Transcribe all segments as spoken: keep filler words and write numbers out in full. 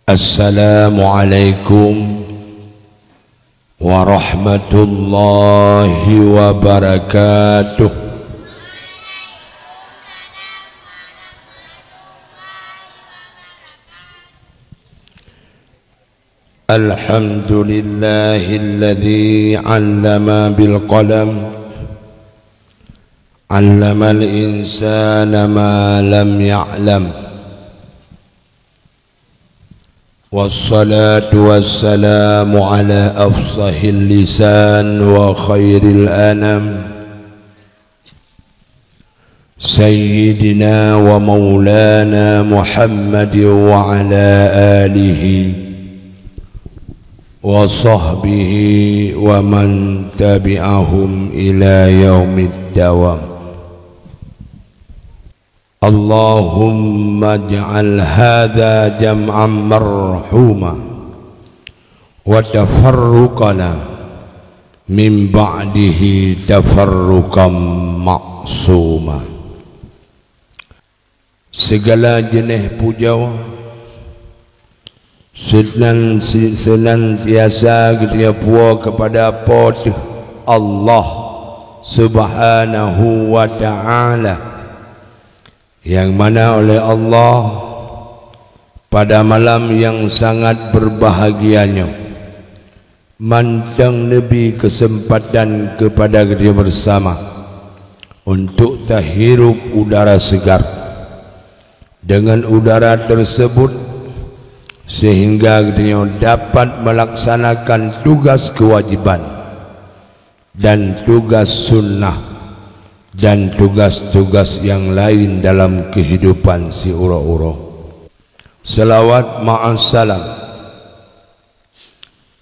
Assalamualaikum warahmatullahi wabarakatuh. Alhamdulillahilladzi 'allama bil qalam. 'Allamal insana ma lam ya'lam. Wassalatu wassalamu ala afsahil lisan wa khairil anam, Sayyidina wa maulana Muhammad wa ala alihi wa sahbihi wa man tabi'ahum ila yaumid dawam. Allahumma ij'al hadza jam'an marhuma wa tafarruqana min ba'dihi tafarruqan ma'suma. Segala jeuneh puja seunan-, si-, seunantiasa geutanyoe puwoe keupada Po teuh Allah Subhanahu wa Ta'ala, nyang mana oleh Allah pada malam nyang sangat beurbahagia nyoe mantong neubri keuseumpatan keupada geutanyoe beusama untuk tahirup udara seugar. Deungon udara teuseubut, seuhingga geutanyoe dapat meulaksanakan tugaih keuwajéban dan tugaih sunnah dan tugaih-tugaih nyang laén dalam keuhidupan siuroe-uroe. Seulaweuet ma'as salam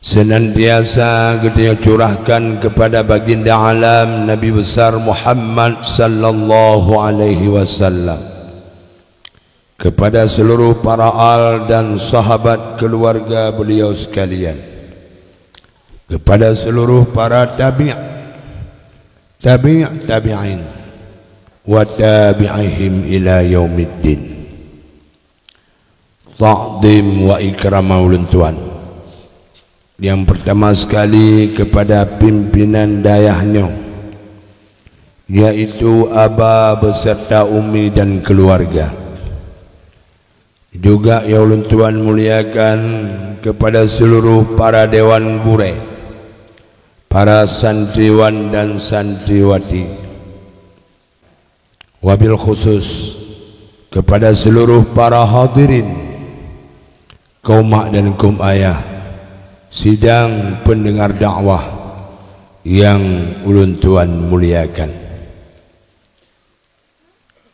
seunantiasa geutanyoe curahkan keupada Baginda Alam Nabi Besar Muhammad sallallahu alaihi wasallam, keupada seuluruh para al dan sahabat keuluwarga beuliau seukalian, keupada seuluruh para tabi', tabi' tabi'in, wa tabi'ihim ila yaumiddin. Takzim wa ikram ulôn tuan. Nyang peurtama seukali keupada pimpinan dayah nyoe, yaitu Aba beserta Umi dan keuluwarga. Juga nyang ulôn tuan muliakan keupada seuluruh para dewan gurée, para santriwan dan santriwati. Wabil khusus keupada seuluruh para hadirin, kaum mak dan kaum ayah, sidang peundeungar dakwah nyang ulôn tuan muliakan.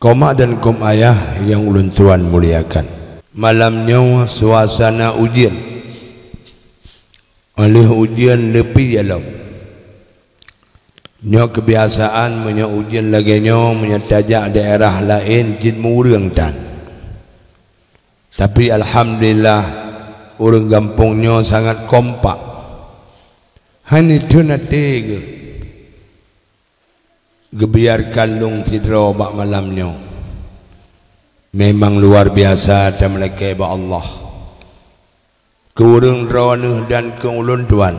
Kaum mak dan kaum ayah nyang ulôn tuan muliakan, malam nyoe suasana ujeuen. Óh lheueh ujeuen leupie lom. Nyoe keubiasaan, meunyoe ujeuen lagée nyoe, meunyoe tajak daerah laén cit meureueng tan. Tapi alhamdulillah, ureuëng gampông nyoe sangat kompak. Hana theun até geuh. Geubiarkan lôn sidroe bak malam nyoe. Memang luar biasa tameulakée bak Allah. Keu ureuëng droeneueh dan keu ulôn tuan,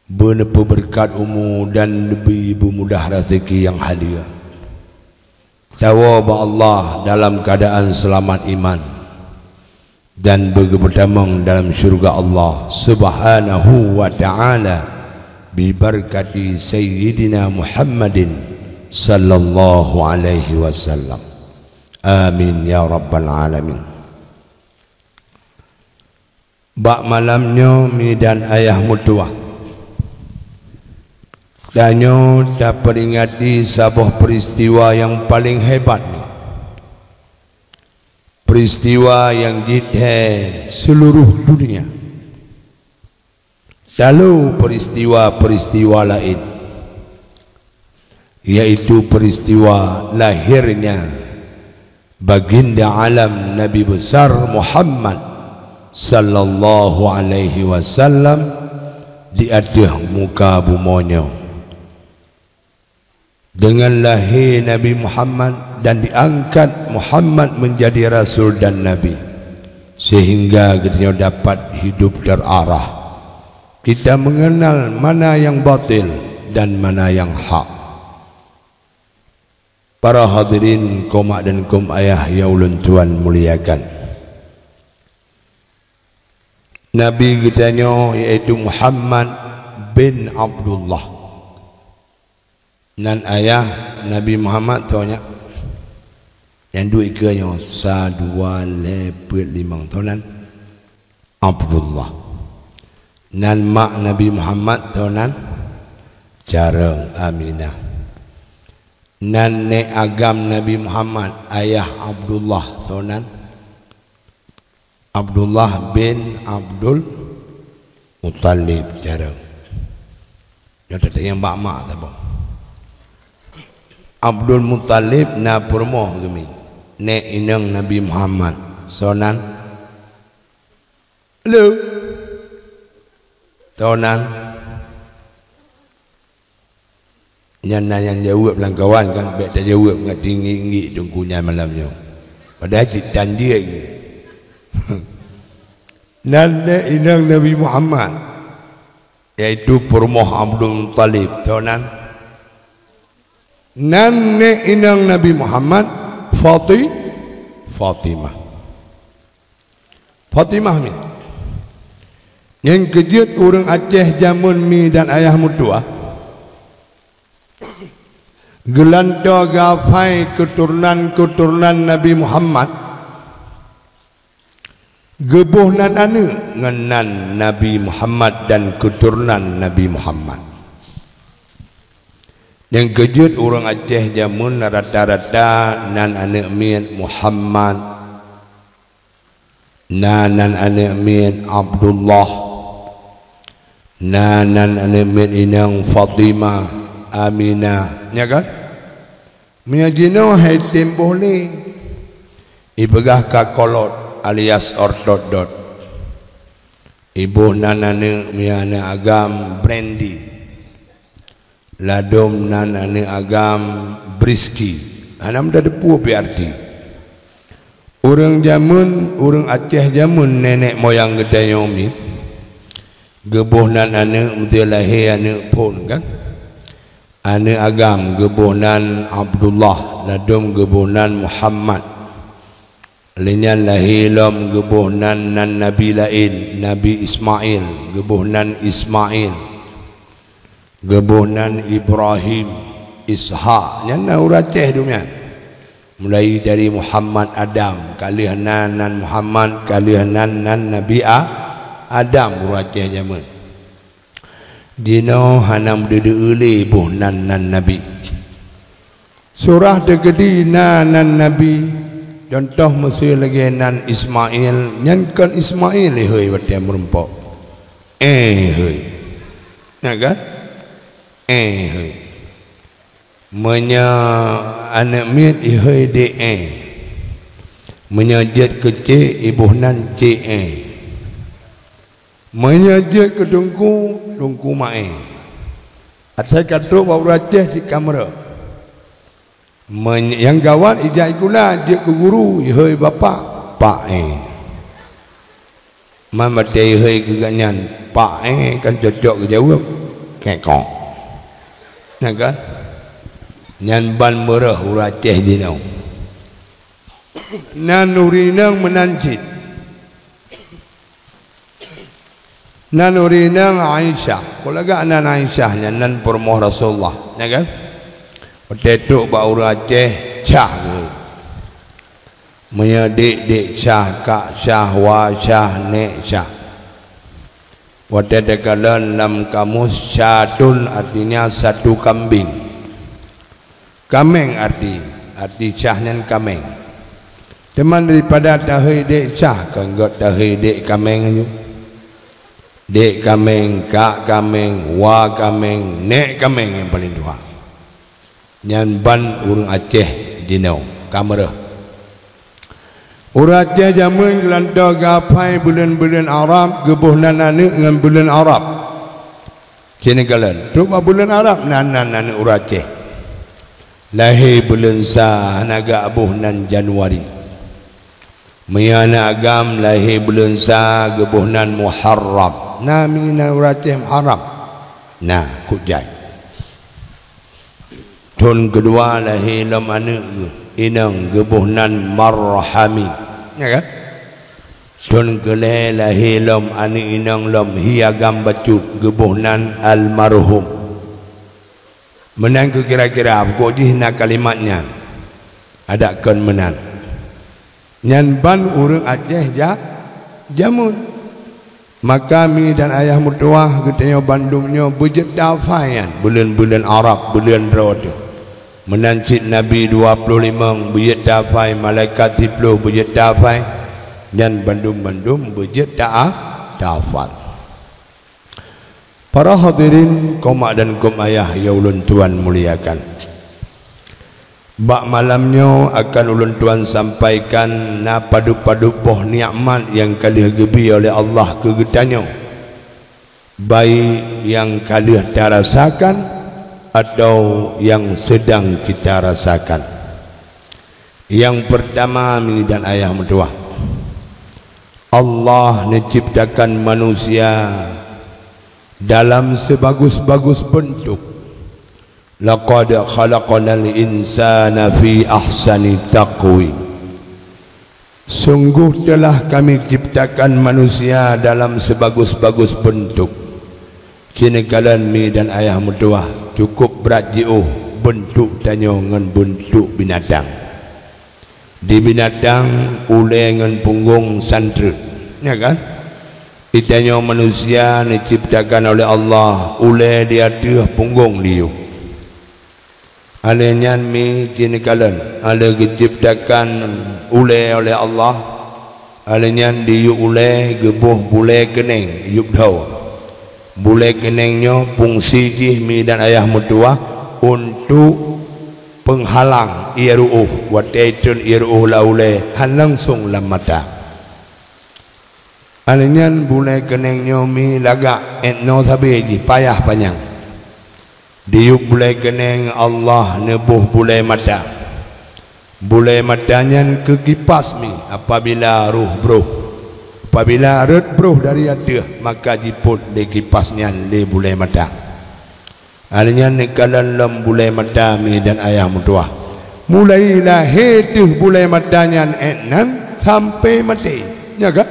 beuneupeubeurekat umu dan leubeh beumudah raseuki nyang haleue. Tawoe bak Allah dalam keuadaan seulamat iman dan beugeupeutamong dalam syeuruga Allah Subhanahu wa Ta'ala, bibarakati Sayyidina Muhammadin sallallahu alaihi wasallam. Amin ya rabbal alamin. Bak malam nyoe, mi dan ayah meutuwah, tanyoe tapeuringati saboh peuristiwa nyang paleng hebat nyoe. Peuristiwa nyang jithée seuluruh dunia. Talo peuristiwa-peuristiwa laén, yaitu peuristiwa lahirnya Baginda Alam Nabi Besar Muhammad sallallahu alaihi wasallam di ateueh muka bumoe nyoe. Deungon lahé Nabi Muhammad dan diangkat Muhammad menjadi rasul dan nabi, Sehingga geutanyoe dapat hidup terarah. Kita mengenal mana yang batil dan mana yang hak. Para hadirin, kaum mak dan kaum ayah yang ulôn tuan muliakan. Nabi geutanyoe yaitu Muhammad bin Abdullah. Nan ayah Nabi Muhammad tho nyan. Nyang duek ikeue nyoe sa, dua, lhèe, peuet, limong tho nan Abdullah. Nan mak Nabi Muhammad tho nan carông Aminah. Nan nèk agam Nabi Muhammad, ayah Abdullah tho nan Abdullah bin Abdul Muttalib carông. Nyoe tatanyong bak mak saboh. Abdul Muttalib na peurumoh geumi, nèk inong Nabi Muhammad, soe nan? Leu. Soe nan? Nyan na nyang jaweueb lam kawan kan, bèk tajaweueb ngon tinggi-tinggi teungku nyan malam nyoe. Padahai cit tan jeuet geuh. Nan nèk inong Nabi Muhammad, yaitu peurumoh Abdul Muttalib, tho nan. Nan nèk inong Nabi Muhammad, Fati-, Fatimah. Fatimah mi. Nyang keujeuet ureuëng Aceh jameun mi dan ayah meutuah, geulantoe geuhafai keuturonan-keuturonan Nabi Muhammad, geuboh nan aneuëk ngon nan Nabi Muhammad dan keuturonan Nabi Muhammad. Nyang keujeuet ureuëng Aceh jameun rata-rata nan aneuëk miet Muhammad, na nan aneuëk miet Abdullah, na nan aneuëk miet inong Fatimah, Aminah, nya kan? Meunyoe jinoe hai tem boh lé, ipeugah ka kolot alias ortodot. Iboh nan aneuëk meunyoe aneuëk agam Brandy. Ladom nan aneuëk agam Briski. Hana meutateupeue pih arti. Ureuëng jameun, ureuëng Aceh jameun nènèk moyang geutanyoe mi, geuboh nan aneuëk meusé lahé aneuëk phon kan? Aneuëk agam geuboh nan Abdullah, ladom geuboh nan Muhammad. Lheueh nyan lahé lom geuboh nan, nan nabi laén, Nabi Ismail, geuboh nan Ismail. Geuboh nan Ibrahim, Ishak, nyan na ureuëng Aceh dum nyan. Mulai dari Muhammad Adam, ka lheueh nan, nan Muhammad, ka lheueh nan, nan Nabi A-, Adam, ureuëng Aceh jameun. Jinoe hana meudeudeue lé boh nan, nan nabi. Surah teukeudi na nan nabi, cuntoh meusé lagée nan Ismail, nyan kon Ismail ihôi watée meurumpok. Eh, hôi. Na kan? Eh, hôi. Meunyoe aneuëk miet ihôi dék eh. Meunyoe jeuet keu cék iboh nan cék eh. Meunyoe jeuet keu teungku, teungku maé. Asai ka trok bak ureuëng Aceh cit ka meureuh. Meunyoe nyang gawat ijak sikula jeuet keu guru, ihôi bapak, pak eh. Man watée ihôi keu gobnyan, pak eh kan cocok geujaweueb, kekok. Na kan? Nyan ban meureuh ureuëng Aceh jinoe. Nan ureuëng inong meunan cit. Nan ureuëng inong Aisyah. Peue lagak nan Aisyah nyan, nan peurumoh Rasulullah, na kan? Watée trok bak ureuëng Aceh, Syah geuh. Meunyoe dék, dék Syah, kak Syah, wa Syah, nék Syah. Watée takalon lam kamus, syatun artinya satu kambing. Kaméng arti, arti syah nyan kaméng. Teuma daripada tahôi dék syah, kon gét tahôi dék kaméng nyoe. Dék kaméng, kak kaméng, wa kaméng, nék kaméng nyang paleng tuha. Nyan ban ureuëng Aceh jinoe, ka meureuh. Ureuëng Aceh jameun geulantoe geuhafai buleuen-buleuen Arab, geuboh nan aneuëk ngon buleuen Arab. Ci neukalon, trok bak buleuen Arab nan, nan aneuëk ureuëng Aceh. Lahé buleuen sa, hana geuboh nan Januari. Meunyoe aneuëk agam lahé buleuen sa, geuboh nan Muharram. Na mi nan ureuëng Aceh Muharram? Na, kujai. Thon keudua lahé lom aneuëk geuh, inong, geuboh nan Marhami. Ya kan? Thon keulhée lahé lom aneuëk inong lom, hi agam bacut, geuboh nan Almarhum. Meunan keu kira-kira, pokok jih na kalimat nyan. Adak kon meunan. Nyan ban ureuëng Aceh ja-, jameun. Maka mi dan ayah meutuwah geutanyoe bandum nyoe beujeuet tafai nyan, buleuen-buleuen Arab, buleuen droe teuh. Meunan cit Nabi dua ploh limong beujeuet tafai, malaikat siplôh beujeuet tafai, nyan bandum-bandum beujeuet ta-, tafai. Para hadirin, keu mak dan keu ayah nyang ulôn tuan muliakan. Bak malam nyoe akan ulôn tuan sampaikan na padub-padub boh nikmat nyang ka lheueh geubri oleh Allah keu geutanyoe, baik nyang ka lheueh tarasakan atawa nyang seudang kita rasakan. Nyang peurtama, mi dan ayah meutuwah, Allah neuciptakan manusia dalam sebagus-bagus beuntuk. "Laqad khalaqnal insana fi ahsani taqwim." Sungguh telah Kami ciptakan manusia dalam sebagus-bagus beuntuk. Ci neukalon mi dan ayah meutuwah, cukup brat jiôh beuntuk tanyoe ngon beuntuk binatang. Di binatang, ulée ngon punggong san treuk, ya kan? Di tanyoe manusia neuciptakan oleh Allah, ulée di ateueh, punggong di yup. Alèh nyan mi ci neukalon, alèh geuciptakan ulée oleh Allah, alèh nyan di yup ulée geuboh bulée keuneng yup dhoe. Bulée keuneng nyoe fungsi jih mi dan ayah meutuwah untuk peunghalang ié ruôh, watée trön ié ruôh lam ulée hana langsong lam mata. Alèh nyan bulée keuneng nyoe mi lagak, 'et noe sabe jih, payah panyang. Di yup bulée keuneng Allah neuboh bulée mata. Bulée mata nyan keu kipas mi apabila roh broh. Apabila rhot broh dari ateueh, maka jipôt lé kipas nyan lé bulée mata. Alèh nyan neukalon lom bulée mata mi dan ayah meutuwah. Mulai lahé teuh bulée mata nyan 'et nan sampoe maté. Nya ka?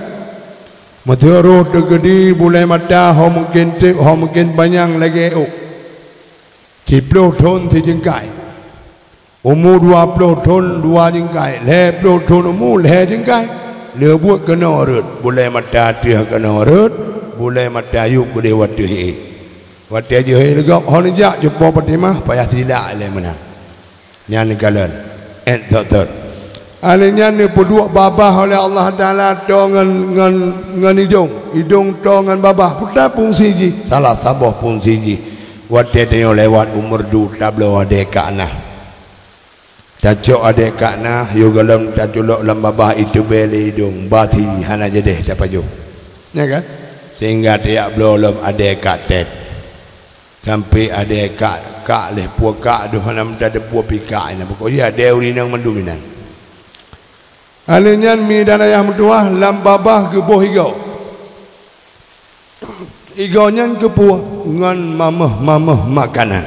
Meuseu roh teukeudi bulée mata ho mungken trép, ho mungken panyang lagée ôk. Siploh thon sijeungkai. Umu dua ploh thon dua jeungkai, lhée ploh thon umu lhée jeungkai. Lheueh buet keunoe rhot, bulée mata teuh keunoe rhot, bulée mata yup keudeh watée ék. Watée jih ék leugok, ho neujak cupo Fatimah payah silak lé meunan. Nyan neukalon, 'et thot-thot. Alèh nyan neupeuduek babah oleh Allah Taala toe ngon, ngon, ngon idong, idong toe ngon babah. Peue fungsi jih? Salah saboh fungsi jih, watée tanyoe lewat u meurdu tabloe adée kak na. Tacok adée kak na, yôh gohlom taculok lam babah, iteubiet lé idong, bati hana jadeh tapajoh. Nya kan? Sehingga tajak bloe lom adée kak tét. Sampoe adée kak, kak lheueh pue kak deuh hana meutateupeue pih kak inan. Pokok jih adée ureuëng inong mandum inan. Alèh nyan mi dan ayah meutuwah lam babah geuboh igoe. Igoe nyan keupeue? Ngon mamöh-mamöh makanan.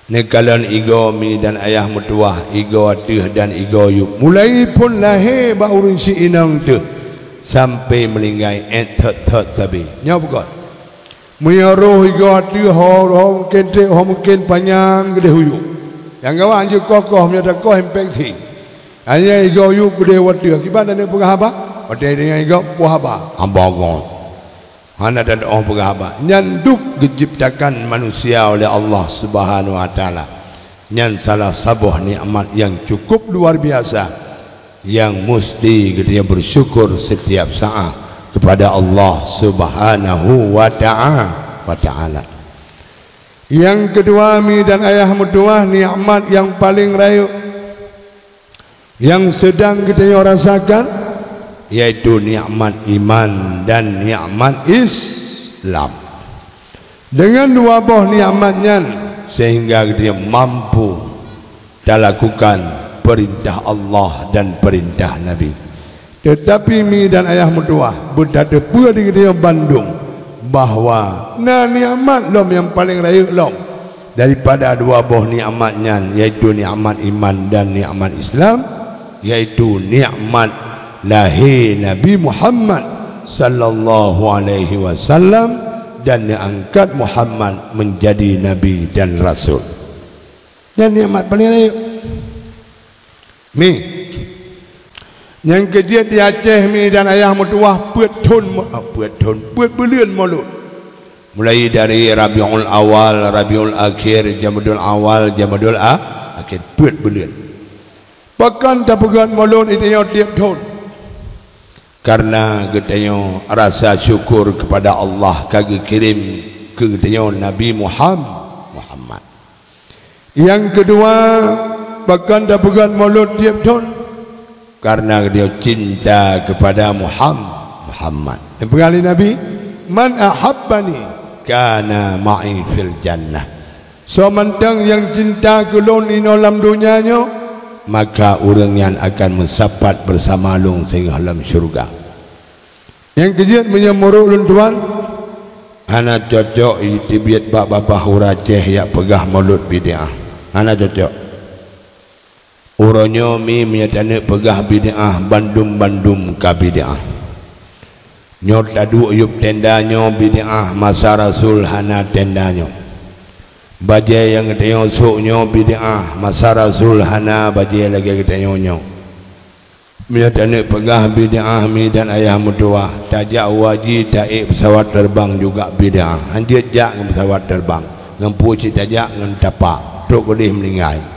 Neukalon igoe mi dan ayah meutuwah, igoe ateueh dan igoe yup. Mulai phon lahé bak ureuëng si inong teuh sampoe meulinggai 'et thot-thot sabe. Nyoe bukon. Meunyoe roh igoe ateueh ho, ho mungken trép, ho mungken panyang keudeh u yup. Nyang gawat hanjeuet koh-koh, meunyoe takoh infeksi. Hanya igoe yup keudeh u ateueh. Kiban taneuk peugah haba? Watée deungoe igoe peue haba? Haba gon. Hana tadong peugah haba. Nyan dub geuciptakan manusia oleh Allah Subhanahu Wa Taala. Nyan salah saboh nikmat nyang cukup luar biasa, nyang musti geutanyoe bersyukur setiap saat kepada Allah Subhanahu wa Ta'a-, wa Ta'ala. Nyang keudua, mi dan ayah meutuwah, nikmat nyang paleng rayeuk nyang seudang geutanyoe rasakan, yaitu nikmat iman dan nikmat Islam. Deungon dua boh nikmat nyan, sehingga geutanyoe mampu talakukan peurintah Allah dan peurintah Nabi. Teutapi mi dan ayah meutuwah, beutateupeue di geutanyoe bandum bahwa na nikmat lom nyang paleng rayeuk lom daripada dua boh nikmat nyan, yaitu nikmat iman dan nikmat Islam, yaitu nikmat lahé Nabi Muhammad sallallahu alaihi wasallam dan neuangkat Muhammad menjadi nabi dan rasul. Nyan nikmat paleng rayeuk. Mi. Nyang keujeuet di Aceh mi dan ayah meutuwah peuet thon mo-, ah, peuet thon, peuet buleuen Maulud. Mulai dari Rabiul Awal, Rabiul Akhir, Jamadul Awal, Jamadul A-, Akhir, peuet buleuen. Pakon tapeugét Maulud geutanyoe tiep thon? Karena geutanyoe rasa syukur kepada Allah ka geukirém keu geutanyoe Nabi Muham-, Muhammad. Nyang keudua, pakon tapeugét Maulud tiep thon? Karena geutanyoe cinta kepada Muham-, Muhammad. Nyang peugah lé Nabi, "Man ahabbani kana ma'i fil jannah." Soe mantong nyang cinta keu lôn inoe lam donya nyoe, maka ureuëng nyan akan meusapat beusama lôn singoh lam syeuruga. Nyang keujeuet meunyoe meurok lôn tuan, hana cocok jiteubiet bak babah ureuëng Aceh jak peugah Maulud bid'ah. Hana cocok. Uroe nyoe mi meunyoe taneuk peugah bid'ah, bandum-bandum ka bid'ah. Nyoe taduek yub tenda nyoe bid'ah, masa Rasul hana tenda nyoe. Bajée nyang geutanyoe sôk nyoe bid'ah, masa Rasul hana bajée lagée geutanyoe nyoe. Meunyoe taneuk peugah bid'ah mi dan ayah meutuwah, tajak u haji taék peusawat teureubang juga bid'ah. Hanjeuet jak ngon peusawat teureubang, ngon peue cit tajak ngon tapak, trok keudeh meuninggai.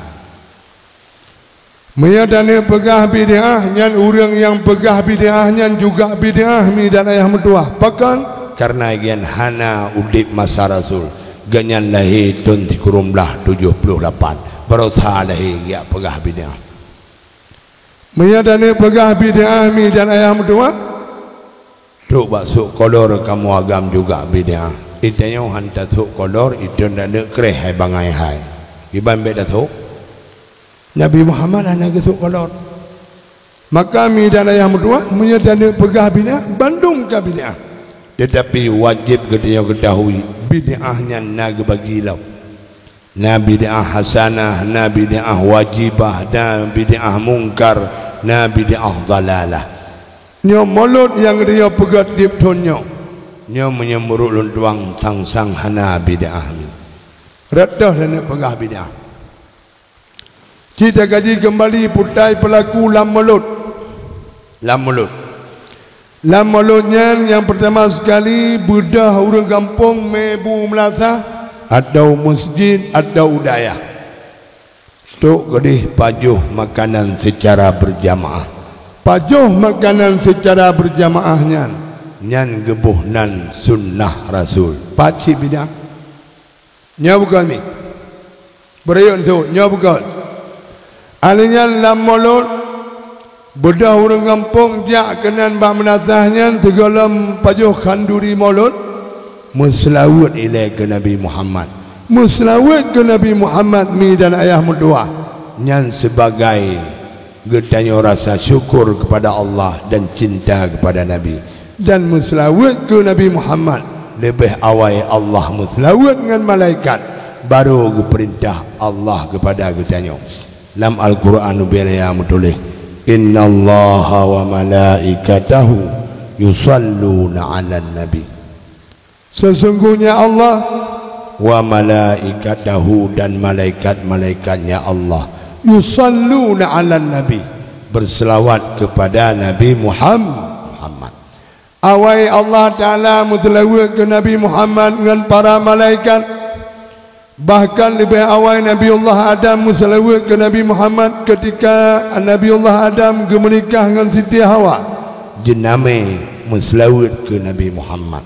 Meunyoe taneuk peugah bid'ah, nyan ureuëng nyang peugah bid'ah nyan juga bid'ah mi dan ayah meutuwah. Pakon? Kareuna gobnyan hana udeb masa Rasul. Gobnyan lahé thon sikureueng blaih tujoh ploh lapan. Barosa lahé jak peugah bid'ah. Meunyoe taneuk peugah bid'ah mi dan ayah meutuwah, trok bak sôk kolor kamoe agam juga bid'ah. Geutanyoe han tasôk kolor, geutanyoe taneuk kreh hai bangai hai. Kiban bék tasôk? Nabi Muhammad hana geusôk kolor. Maka mi dan ayah meutuwah, meunyoe taneuk peugah bid'ah, bandum ka bid'ah. Teutapi wajéb geutanyoe geutahui, bid'ah nyan na geubagi lom. Na bid'ah hasanah, na bid'ah wajibah, na bid'ah mungkar, na bid'ah dhalalah. Nyoe Maulud nyang geutanyoe peugét tiep thon nyoe, nyoe meunyoe meurok lôn tuan sang-sang hana bid'ah nyoe. Rot toh taneuk peugah bid'ah. Cit takaji keumbali peue peulaku lam Maulud. Lam Maulud. Lam Maulud nyan nyang peurtama seukali beudôh ureuëng gampông mé bu meulasah atau meuseujid atau u dayah. Trok keudeh pajoh makanan seucara beurjamaah. Pajoh makanan seucara beurjamaah nyan, nyan geuboh nan sunnah Rasul. Pat cit bid'ah? Nyoe bukon mi. Beurayot nyoe bukon. Alèh nyan lam Maulud, beudôh ureuëng gampông jak keunan bak meulasah nyan sigohlom pajoh khanduri Maulud, meuseulaweuet ilée keu Nabi Muhammad. Meuseulaweuet keu Nabi Muhammad mi dan ayah meutuwah nyan sibagai geutanyoe rasa syukur keupada Allah dan cinta keupada Nabi, dan meuseulaweuet keu Nabi Muhammad, leubeh awai Allah meuseulaweuet ngon malaikat, barô geupeurintah Allah keupada geutanyoe. Lam Al-Qur'an ubé raya meutuléh, "Innallaha wa malaikatahu yusalluna 'alan nabi." Sesungguhnya Allah, wa malaikatahu, dan malaikat-malaikat-Nya Allah, yusalluna 'alan nabi, berselawat kepada Nabi Muham-, Muhammad. Awai Allah Ta'ala meuseulaweuet keu Nabi Muhammad ngon para malaikat. Bahkan leubeh awai Nabiullah Adam meuseulaweuet keu Nabi Muhammad ketika Nabiullah Adam geumeunikah ngon Siti Hawa. Jeunamé meuseulaweuet keu Nabi Muhammad.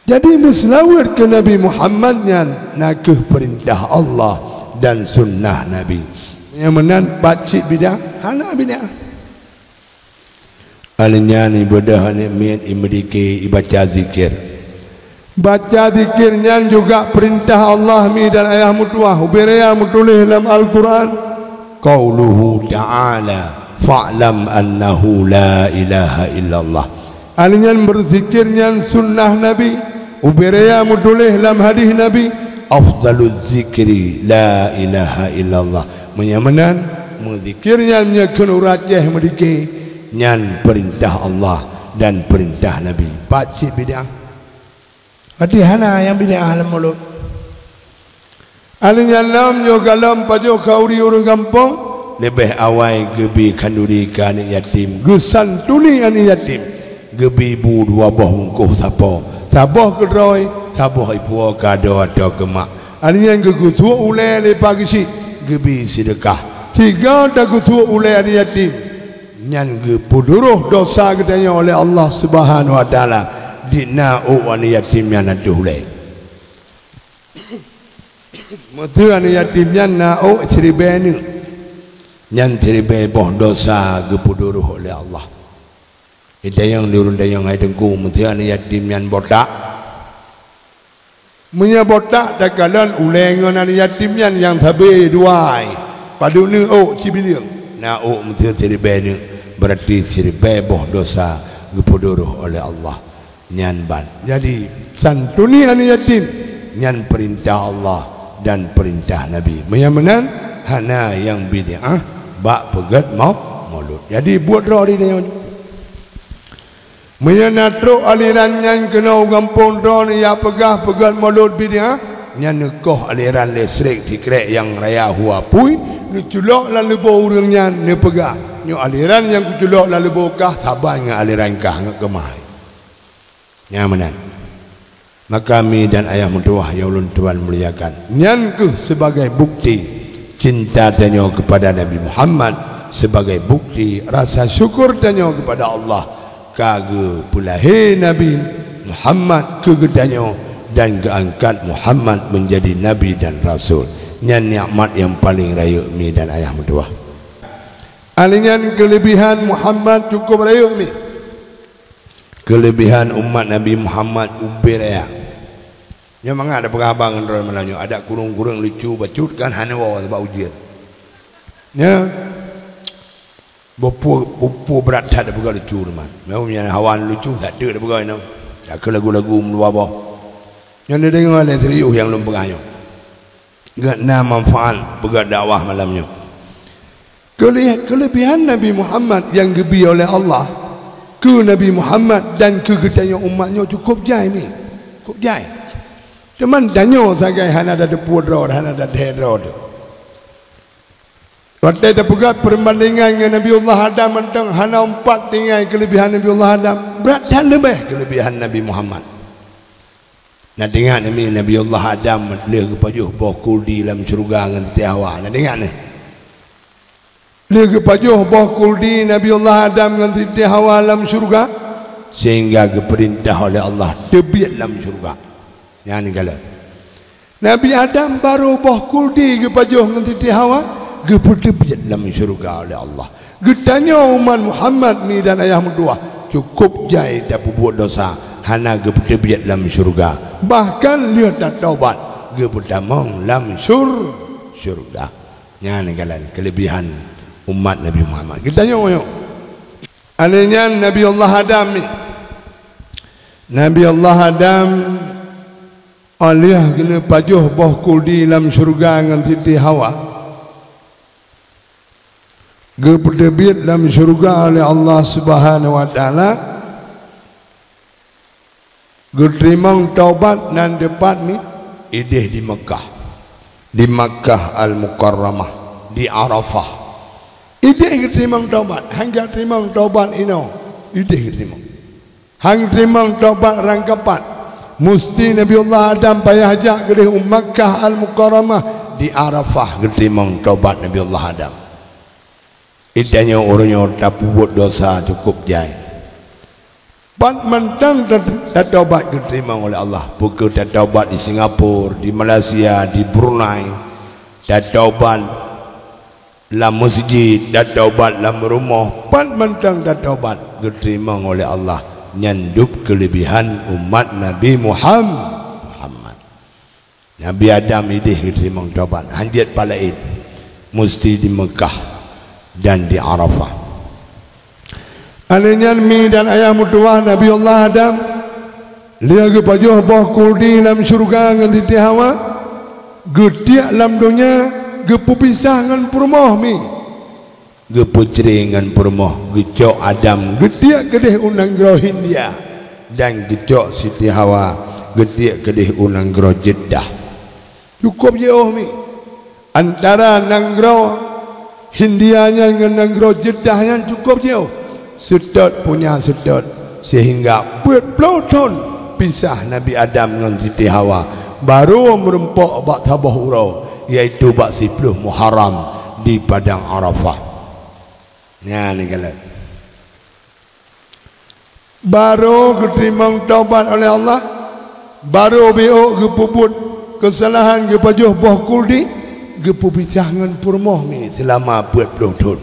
Jadi, meuseulaweuet keu Nabi Muhammad nyan na kheueh peurintah Allah dan sunnah Nabi. Nyang meunan pat cit bid'ah? Hana bid'ah. Alèh nyan ibeudôh aneuk miet, imeudike, ibaca zikir. Baca zikir nyan juga peurintah Allah mi dan ayah meutuwah. Ubé raya meutuléh lam Al-Qur'an, qauluhu ta'ala, Fa'lam annahu la ilaha illallah. Alèh nyan, beuzikir nyan sunnah Nabi. Ubé raya meutuléh lam hadih Nabi, "Afdaluz zikri la ilaha illallah." Meunyoe meunan, meuzikir nyan meunyoe kheun ureueng Aceh meudike, nyan peurintah Allah dan peurintah Nabi. Pat cit bid'ah? Berarti hana nyang bid'ah lam mulod. Alèh nyan lom, nyoe gohlom pajoh khanduri ureueng gampông, leubeh awai geubi khanduri keu aneuk yatim, geusantuni aneuk yatim, geubi bu dua boh bungkôh sapo, saboh keu droe, saboh ipuwoe keu adoe atau keu mak. Alèh nyan geugeusuek ulèe lé Pa Geuchik, geubi seudeukah. Sigoe tageusuek ulèe aneuk yatim, nyan geupeudurôh dosa geutanyoe lé Allah Subhanahu wa Taala, di na ôk aneuk yatim nyan ateueh ulèe. Meuseu aneuk yatim nyan na ôk siribèe neuk, nyan siribèe boh dosa geupeudurôh lé Allah. Itanyong di ureueng tanyong, "Hai Teungku, meuseu aneuk yatim nyan botak?" Meunyoe botak, takalon ulèe ngon aneuk yatim nyan nyang sabé dua ai, padub neuk ôk sibileung, na ôk meuseu siribèe neuk, beurati siribèe boh dosa geupeudurôh oleh Allah. Nyan ban. Jadi, santuni aneuk yatim, nyan peurintah Allah dan peurintah Nabi. Meunyoe meunan, hana nyang bid'ah bak peugèt mau-, maulud. Jadi, buet droe di tanyoe. Meunyoe na trok aliran nyan keunoe u gampông droeneuh jak peugah peugèt maulud bid'ah, nyan neukoh aliran listrik sikrek nyang raya hu apui, neuculok lam leubô ureueng nyan, neupeugah, "Nyoe aliran nyang kuculok lam leubô kah saban ngon aliran kah, ngon keumah." Nyan meunan. Maka mi dan ayah meutuwah nyang ulôn tuan muliakan, nyan kheueh sibagai bukti cinta tanyoe keupada Nabi Muhammad, sibagai bukti rasa syukur tanyoe keupada Allah ka geupeulahé Nabi Muhammad keu geutanyoe dan geuangkat Muhammad meunjadi nabi dan rasul. Nyan nikmat nyang paleng rayeuk mi dan ayah meutuwah. Alèh nyan, keuleubihan Muhammad cukôp rayeuk mi. Keuleubihan umat Nabi Muhammad ubé raya. Nyoe mangat tapeugah haba ngon droe malam nyoe, adak kureueng-kureueng lucu bacut kan hana woe sabab ujeuen. Nyoe, bukon, bukon brat that tapeugah lucu teuma. Nyoe meunyo hawa lucu, that teuk tapeugah nyoe. Takheun lagu-lagu meudua boh. Nyoe neudeungoe lé serius nyang lôn peugah nyoe. Gét na manfaat peugah dakwah malam nyoe. Keuleh-, keuleubihan Nabi Muhammad nyang geubi oleh Allah keu Nabi Muhammad dan keu geutanyoe umat nyoe cukôp jai ni. Cukôp jai. Teuma tanyoe sagai hana tateupeue droe, hana tathèe droe teuh. Watèe tapeugah peureubandingan ngon Nabiullah Adam mantong hana umpat tinggai keuleubihan Nabiullah Adam, brat that leubeh keuleubihan Nabi Muhammad. Na teuingat neumi Nabiullah Adam lheueh geupajoh boh kuldi lam syeuruga ngon Siti Hawa? Na teuingat neuh? Lheueh geupajoh boh kuldi Nabiullah Adam ngon Siti Hawa lam syeuruga, sehingga geupeurintah oleh Allah teubiet lam syeuruga. Nyan kalon. Nabi Adam barô boh kuldi geupajoh ngon Siti Hawa, geupeuteubiet lam syeuruga oleh Allah. Geutanyoe umat Muhammad mi dan ayah meutuwah, cukôp jai tapeubuet dosa, hana geupeuteubiet lam syeuruga. Bahkan lheueh tatobat, geupeutamong lam syur-, syeuruga. Nyan kalon keuleubihan umat Nabi Muhammad. Geutanyoe nyoe. Alèh nyan Nabi Allah Adam mi. Nabi Allah Adam, óh lheueh geuneupajoh boh kuldi lam syeuruga ngon Siti Hawa, geupeuteubit lam syeuruga lé Allah Subhanahu wa Taala, geuteurimong taubat nan teupat mi idéh di Meukah, di Makkah Al-Mukarramah, di Arafah. Idéh geuteurimong taubat, han geuteurimong taubat inoe, idéh geuteurimong. Han teurimong taubat rangkapat. Musti Nabiullah Adam payah jak keudeh u Makkah Al-Mukarramah, di Arafah geuteurimong taubat Nabiullah Adam. Itanyoe uroe nyoe tapeubuet dosa cukôp jai. Pat mantong ta-, tatobat geuteurimong oleh Allah. Peu kheueh tatobat di Singapura, di Malaysia, di Brunei. Tatobat lam meuseujid, tatobat lam rumoh, pat mantong tatobat geuteurimong oleh Allah. Nyan dub keuleubihan umat Nabi Muham-, Muhammad. Nabi Adam idéh geuteurimong taubat, han jeuet pat laén, musti di Meukah dan di Arafah. Alèh nyan mi dan ayah meutuwah Nabi Allah Adam, lheueh geupajoh boh khuldi lam syeuruga ngon Siti Hawa, geutiek lam donya, geupeupisah ngon peurumoh mi. Geupeucré ngon peurumoh, geucok Adam geutiek keudeh u nanggroe Hindia, dan geucok Siti Hawa geutiek keudeh u nanggroe Jeddah. Cukôp jiôh mi. Antara nanggroe Hindia nyan ngon nanggroe Jeddah nyan cukôp jiôh. Seutôt punya seutôt, seuhingga peuet ploh thon pisah Nabi Adam ngon Siti Hawa, barô meurumpok bak saboh uroe, yaitu bak siploh Muharram di Padang Arafah. Nyan kalon. Barô geuteurimong taubat oleh Allah, barô biôk geupeubuet keusalahan, geupajoh boh khuldi, geupeupisah ngon peurumoh mi seulama peuet ploh thon.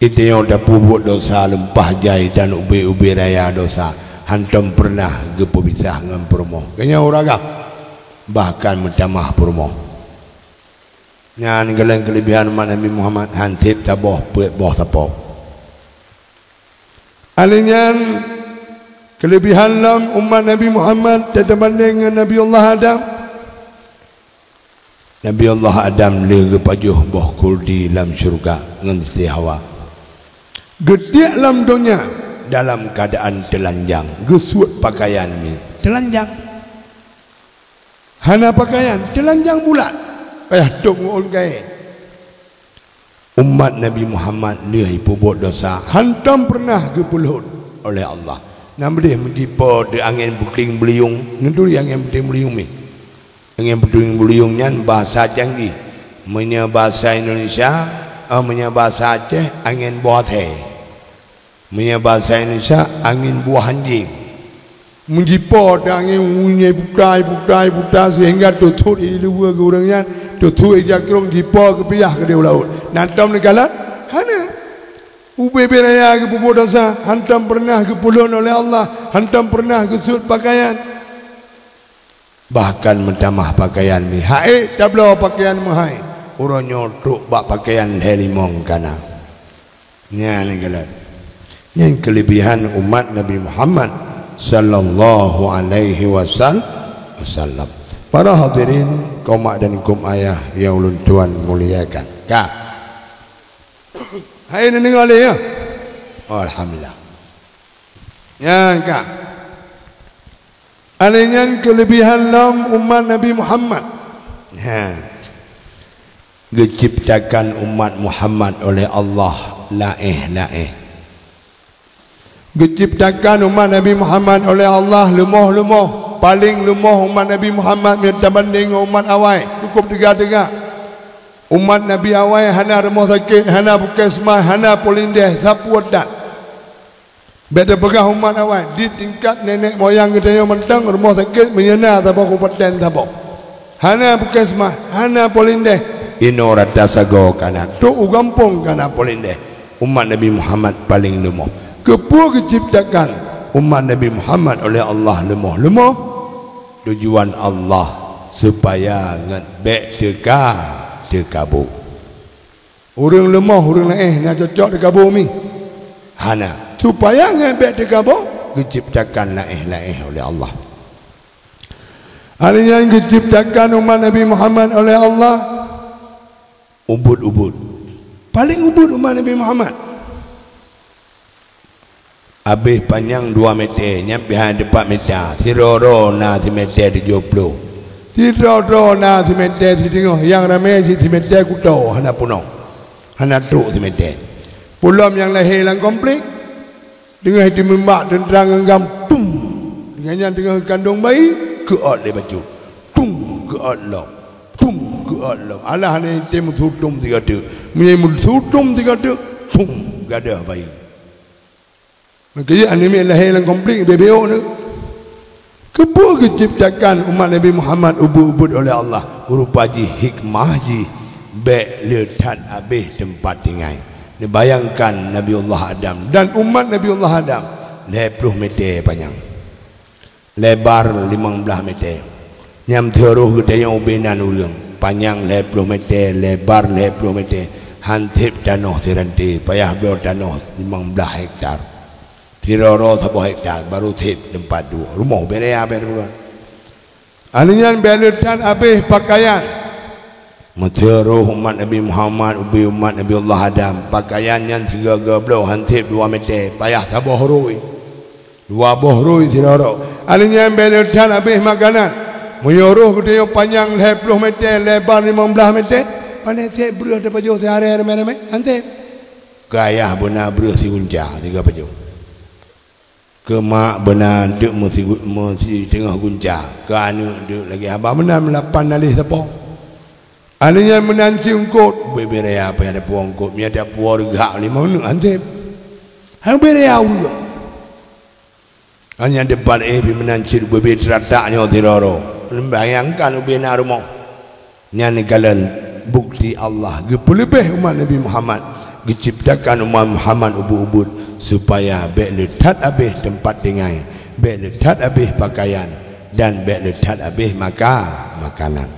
Geutanyoe tapeubuet desya lumpah jai dan ubé-ubé raya desya, hantom peureunah geupeupisah ngon peurumoh. Keunyoe ureueng agam, bahkan meutamah peurumoh. Nyan kalon keuleubihan umat Nabi Muhammad, han sép saboh peuet boh sapo. Alèh nyan, keuleubihan lom umat Nabi Muhammad tatabandeng ngon Nabi Allah Adam. Nabi Allah Adam lheueh geupajoh boh khuldi lam syeuruga ngon Siti Hawa. Geutiek lam donya dalam keuadaan teulanjang, geusuet pakaian mi teulanjang. Hana pakaian, teulanjang bulat, payah tôb ngon kayèe. Umat Nabi Muhammad lheueh jipeubuet desya, hantom peureunah geupeulhot oleh Allah. Nyan beudeh meujipo teuh angén puting beuliueng, neuturi angén puting beuliueng mi. Angén puting beuliueng nyan bahasa canggih. Meunyoe bahasa Indonesia, eh, meunyoe bahasa Aceh, angén boh asèe. Meunyoe bahasa Indonesia, angén buah anjing. Meujipo teuh angén, unyée puta, puta, puta, seuhingga teuthot i luweue geuh ureuëng nyan, teuthot i jakrong, jipo geupiah keudéh u laôt. Na tom neukalon? Hana. Ubé-bé raya geupeubuet desya, hantom peureunah geupeulhot oleh Allah, hantom peureunah geusuet pakaian. Bahkan meutamah pakaian mi. Hai, tabloe pakaian meuhai. Uroe nyoe trok bak pakaian lhée limong kana. Nyan kalon. Nyan keuleubihan umat Nabi Muhammad sallallahu alaihi wasal-, wasallam. Para hadirin, kaum mak dan kaum ayah nyang ulôn tuan muliakan. Ka. Hai, neudeungoe lé, ya? Oh, alhamdulillah. Nyan ka. Alèh nyan keuleubihan lom umat Nabi Muhammad. Ha. Geuciptakan umat Muhammad oleh Allah laéh-laéh. Geuciptakan umat Nabi Muhammad oleh Allah leumoh-leumoh. Paleng leumoh umat Nabi Muhammad meunyo tabandeng ngon umat awai. Cukup teuga-teuga. Umat Nabi awai hana rumoh sakét, hana puskesmas, hana polindeh, sapeue that. Bék tapeugah umat awai, di tingkat nenek moyang geutanyoe mantong rumoh sakét meunyo na saboh kabupaten saboh. Hana puskesmas, hana polindeh. Inoe rata sagoe kana, trok u gampông kana polindeh. Umat Nabi Muhammad paleng leumoh. Keupeue geuciptakan umat Nabi Muhammad oleh Allah leumoh-leumoh? Tujuan Allah supaya ngon bék teuka, teukaboe. Ureuëng leumoh, ureuëng laéh na cocok teukaboe mi? Hana. Supaya ngon bék teukaboe, geuciptakan laéh-laéh oleh Allah. Alèh nyan geuciptakan umat Nabi Muhammad oleh Allah ubit-ubit. Paleng ubit umat Nabi Muhammad. Abéh panyang dua meter, nyan pih hana teumpat mita. Sidroe-droe na simeter tujoh ploh. Sidroe-droe na simeter siteungoh, nyang ramé cit simeter kuto, hana peunoh. Hana trok simeter. Peulom nyang lahé lam konflik, teungoh jiteumeubak teuntra ngon gam, pum! Teungoh nyan teungoh kandong bayi, geuôt lé bacut. Pum! Geuôt lom. Pum! Geuôt lom. Alah hana jitem meusutom sigoe teuk. Meunyo meusutom sigoe teuk, pum! Gadôh bayi. Maka jih aneuk miet lahé lam konflik, beu-beu nyoe. Keupeue geuciptakan umat Nabi Muhammad ubit-ubit oleh Allah? Rupa jih hikmah jih bék le that abéh teumpat tinggai. Neubayangkan Nabiullah Adam dan umat Nabiullah Adam lhée ploh meter panyang, lebar limong blaih meter. Nyang teuroh geutanyoe ubé nan ureuëng, panyang lhée ploh meter, lebar lhée ploh meter, Han sép tanoh sirante, payah bloe tanoh limong blaih hektar. Sidroe-droe saboh hektar, baru sép teumpat duek. Rumoh bèk raya, bèk raya. Aneuëk nyan bèk le that abéh pakaian. Meuseuruh umat Nabi Muhammad ubé umat Nabi Allah Adam, pakaian nyan sigoe-goe bloe han sép dua mètè, payah saboh rui. Dua boh rui sidroe-droe. Aneuëk nyan bèk le that abéh makanan. Meunyoe roh geutanyoe panyang lhèe ploh mètè, lèbar limong blaih mètè, pane sép breueh tapajoh siharé ramé-ramé, han sép. Keu ayah beuna breueh sigunca, sigoe pajoh. Keu mak beuna teuk meusigu-, meusiteungoh gunca. Keu aneuëk teuk lagèe haba meunan meulapan naleh sapo. Aneuëk nyan meunan cit eungkôt, ubé-bé raya payah tapuwoe eungkôt, meunyo tapuwoe reugak limong neuk han sép. Han ubé raya ureuëng. Hanya debat eh pih meunan cit ubé-bé teuratak nyoe sidroe-droe. Bayangkan ubé na rumoh. Nyan kalon bukti Allah geupeuleubeh umat Nabi Muhammad, geuciptakan umat Muhammad ubit-ubit, supaya bèk le that abéh teumpat tinggai, bèk le that abéh pakaian, dan bèk le that abéh maka-, makanan.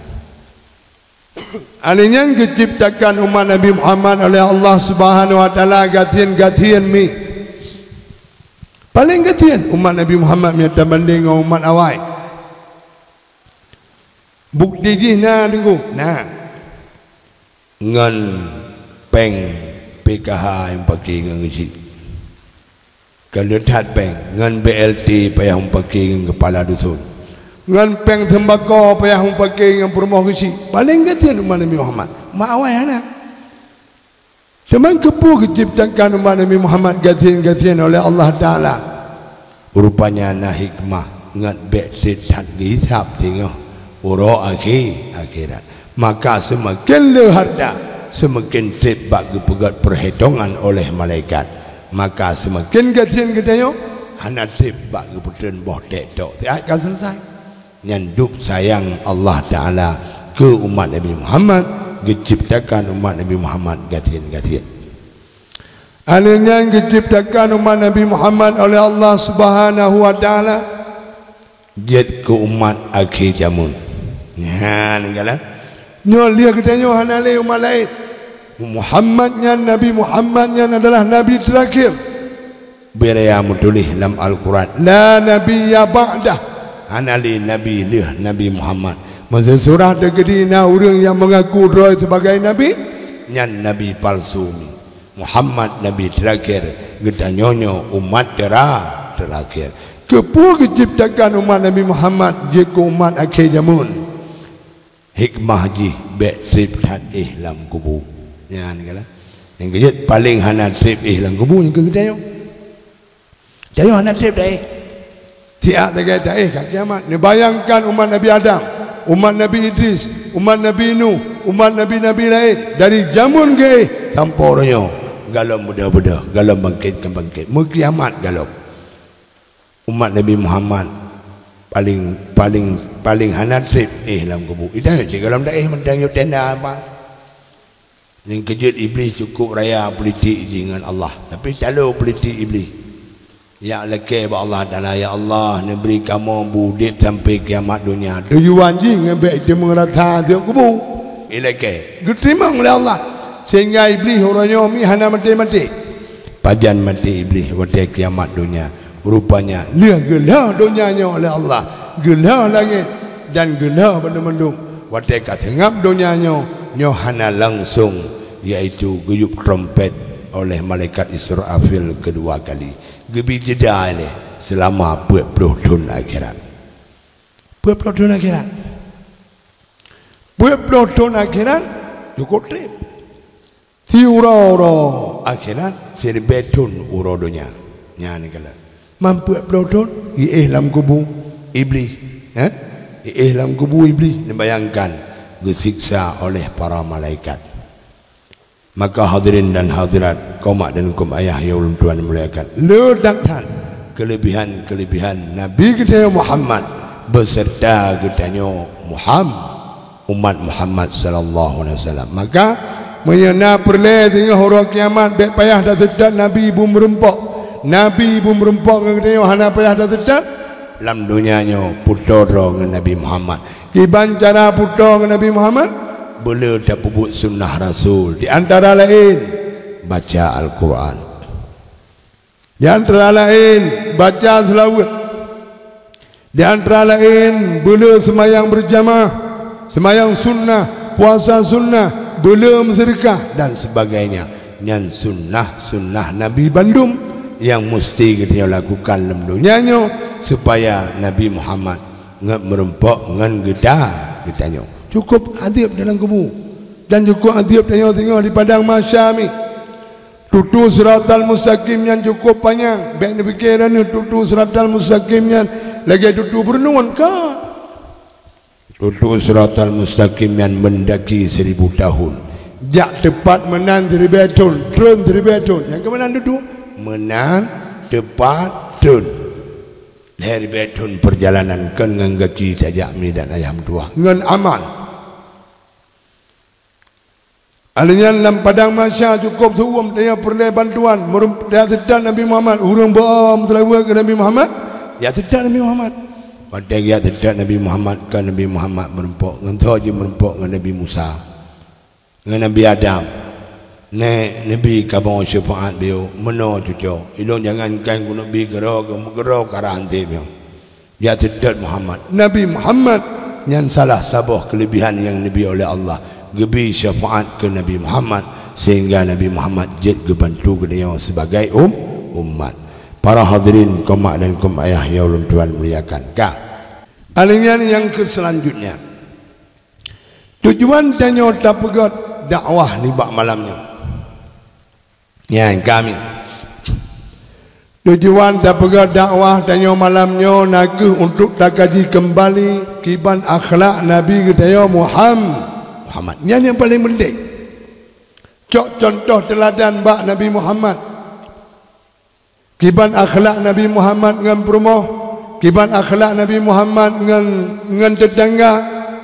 Aneuëk nyan geuciptakan umat Nabi Muhammad oleh Allah Subhanahu wa Taala gasien-gasien mi. Paleng gasien umat Nabi Muhammad meunyo tabandeng ngon umat awai. Bukti jih na, Teungku? Na. Ngon péng P K H nyang pake ngon geuchik. Ka le that péng, ngon B L T payah mupake ngon keupala dusun. Ngon péng seumbako payah mupake ngon peurumoh geuchik. Paleng gasien umat Nabi Muhammad. Mak awai hana. Teuma keupeue geuciptakan umat Nabi Muhammad gasien-gasien oleh Allah Taala? Rupanya na hikmah ngon bèk sép that geuhisab singoh uroe akhé-, akhirat. Maka seumaken le hareuta, seumaken treb bak geupeugét peuhitongan oleh malaikat. Maka seumaken gasien geutanyoe, hana treb bak geupeutreun boh tèk tok siat ka seuleusoe. Nyan dub sayang Allah Taala keu umat Nabi Muhammad, geuciptakan umat Nabi Muhammad gasien-gasien. Aneuëk nyan geuciptakan umat Nabi Muhammad oleh Allah Subhanahu wa Taala jeuet keu umat akhé jameun. Nyan, kalon. Nyoe lheueh geutanyoe hana lé umat laén. Muhammad nyan, Nabi Muhammad nyan adalah nabi teurakhé. Beu raya meutuléh lam Al-Quran, "La nabiyya ba'dah." Hana lé nabi lheueh Nabi Muhammad. Meuseusurah teukeudi na ureuëng nyang meungaku droe sibagai nabi, nyan nabi palsu. Muhammad nabi teurakhé, geutanyoe nyoe umat teura-, teurakhé. Keupeue geuciptakan umat Nabi Muhammad jeuet keu umat akhé jameun? Hikmah jih bèk treb that éh lam kubu. Nyan, kalon. Nyang keujeuet paleng hana treb éh lam kubu nyan keu geutanyoe. Tanyoe hana treb that éh. Siat lagèe that éh ka kiamat. Neubayangkan umat Nabi Adam, umat Nabi Idris, umat Nabi Nuh, umat nabi-nabi laén, dari jameun geuéh sampoe uroe nyoe, gohlom beudôh-beudôh, gohlom bangkét-bangkét, meukiamat gohlom. Umat Nabi Muhammad paleng, paleng, paleng hana treb éh lam kubu. Itanyoe cit gohlom that éh mantong yue tenda apa. Nyang keujeuet Iblih cukôp raya politik jih ngon Allah. Tapi talo politik Iblih. Yak lakèe bak Allah Taala, "Ya Allah, neubri kamoe beu udeb sampai kiamat donya." Tujuan jih ngon bèk teumeu rasa aseuk kubu. Ilakèe. Geuteurimong lé Allah. Sehingga Iblih uroe nyoe mi hana maté-maté. Pajan maté Iblih watèe kiamat donya. Rupanya, lheueh geulheueh donya nyoe lé Allah, geulheueh langét dan geulheueh banmandum. Watèe ka seungab donya nyoe, nyoe hana langsong, yaitu geuyueb trompet oleh malaikat Israfil keudua kali. Geubri jeda ilèe seulama peuet ploh thon akhirat. Peuet ploh thon akhirat. Peuet ploh thon akhirat, cukôp treb. Siuroe-uroe akhirat, siribèe thon uroe donya. Nyan kalon. Man peuet ploh thon, jiéh lam kubu Iblih. Eh? Jiéh lam kubu Iblih, neubayangkan geusiksa oleh para malaikat. Maka hadirin dan hadirat, kaum mak dan kaum ayah nyang ulôn tuan muliakan, le that-that keulebihan-keulebihan Nabi geutanyoe Muhammad beuseurta geutanyoe Muham-, umat Muhammad sallallahu alaihi wasallam. Maka, meunyoe na peureulèe singoh uroe kiamat, bèk payah taseutôt Nabi beumeureumpok. Nabi beumeureumpok ngon geutanyoe hana payah taseutôt. Lam donya nyoe putôh droe ngon Nabi Muhammad. Kiban cara putôh ngon Nabi Muhammad? Beu le tapeubuet sunnah Rasul, di antara laén baca Al-Quran. Di antara laén baca seulaweuet. Di antara laén beu le seumayang beurjamaah, seumayang sunnah, puasa sunnah, beu le meuseudeukah dan sebagainya. Nyan sunnah-sunnah Nabi bandum nyang musti geutanyoe lakukan lom donya nyoe, supaya Nabi Muhammad ngon meurumpok ngon geuta-, geutanyoe. Cukup adeueb dalam kubu dan cukup adeueb tanyoe singoh di padang mahsyar mi. Tutoe siratal mustaqim nyan cukup panyang. Bék neupike droeneuh tutoe siratal mustaqim nyan lagée tutoe beureunuon, ka. Tutoe siratal mustaqim nyan meundaki seribu tahun. Jak teupat meunan siribée thon, treun siribée thon. Nyang keu meunan tutoe? Meunan teupat treun. Lhée ribée thon peurjalanan kon ngon gaki tajak mi dan ayah meutuwah. Ngon amal. Alheuh nyan lam padang mahsyar cukup seuuem tanyoe peureulée bantuan. Meurum-, jak seutôt Nabi Muhammad, ureuëng beuom seulaweuet keu Nabi Muhammad, jak seutôt Nabi Muhammad. Watée jak seutôt Nabi Muhammad, ka Nabi Muhammad meurumpok ngon toh jih meurumpok ngon Nabi Musa, ngon Nabi Adam. Nèk Nabi kamoe syeufaat beu meunoe cucoe. Ilôn jangankan keuneuk bi keudroe, keudroe karah hanté beu. Jak seutôt Muhammad. Nabi Muhammad nyan salah saboh keuleubihan nyang neubri oleh Allah. Geubri syafaat keu Nabi Muhammad, sehingga Nabi Muhammad jeuet geubantu geutanyoe sibagai um-, umat. Para hadirin, keu mak dan keu ayah nyang ulôn tuan muliakan. Ka. Alheuh nyan nyang keu seulanjutnya. Tujuan tanyoe tapeugét dakwah nibak malam nyoe. Nyan kami. Tujuan tapeugét dakwah tanyoe malam nyoe na kheueh untuk takaji keumbali kiban akhlak Nabi geutanyoe Muham-, Muhammad. Nyan nyang paleng penting. Cok cuntoh teuladan bak Nabi Muhammad. Kiban akhlak Nabi Muhammad ngon peurumoh, kiban akhlak Nabi Muhammad ngon, ngon teutangga,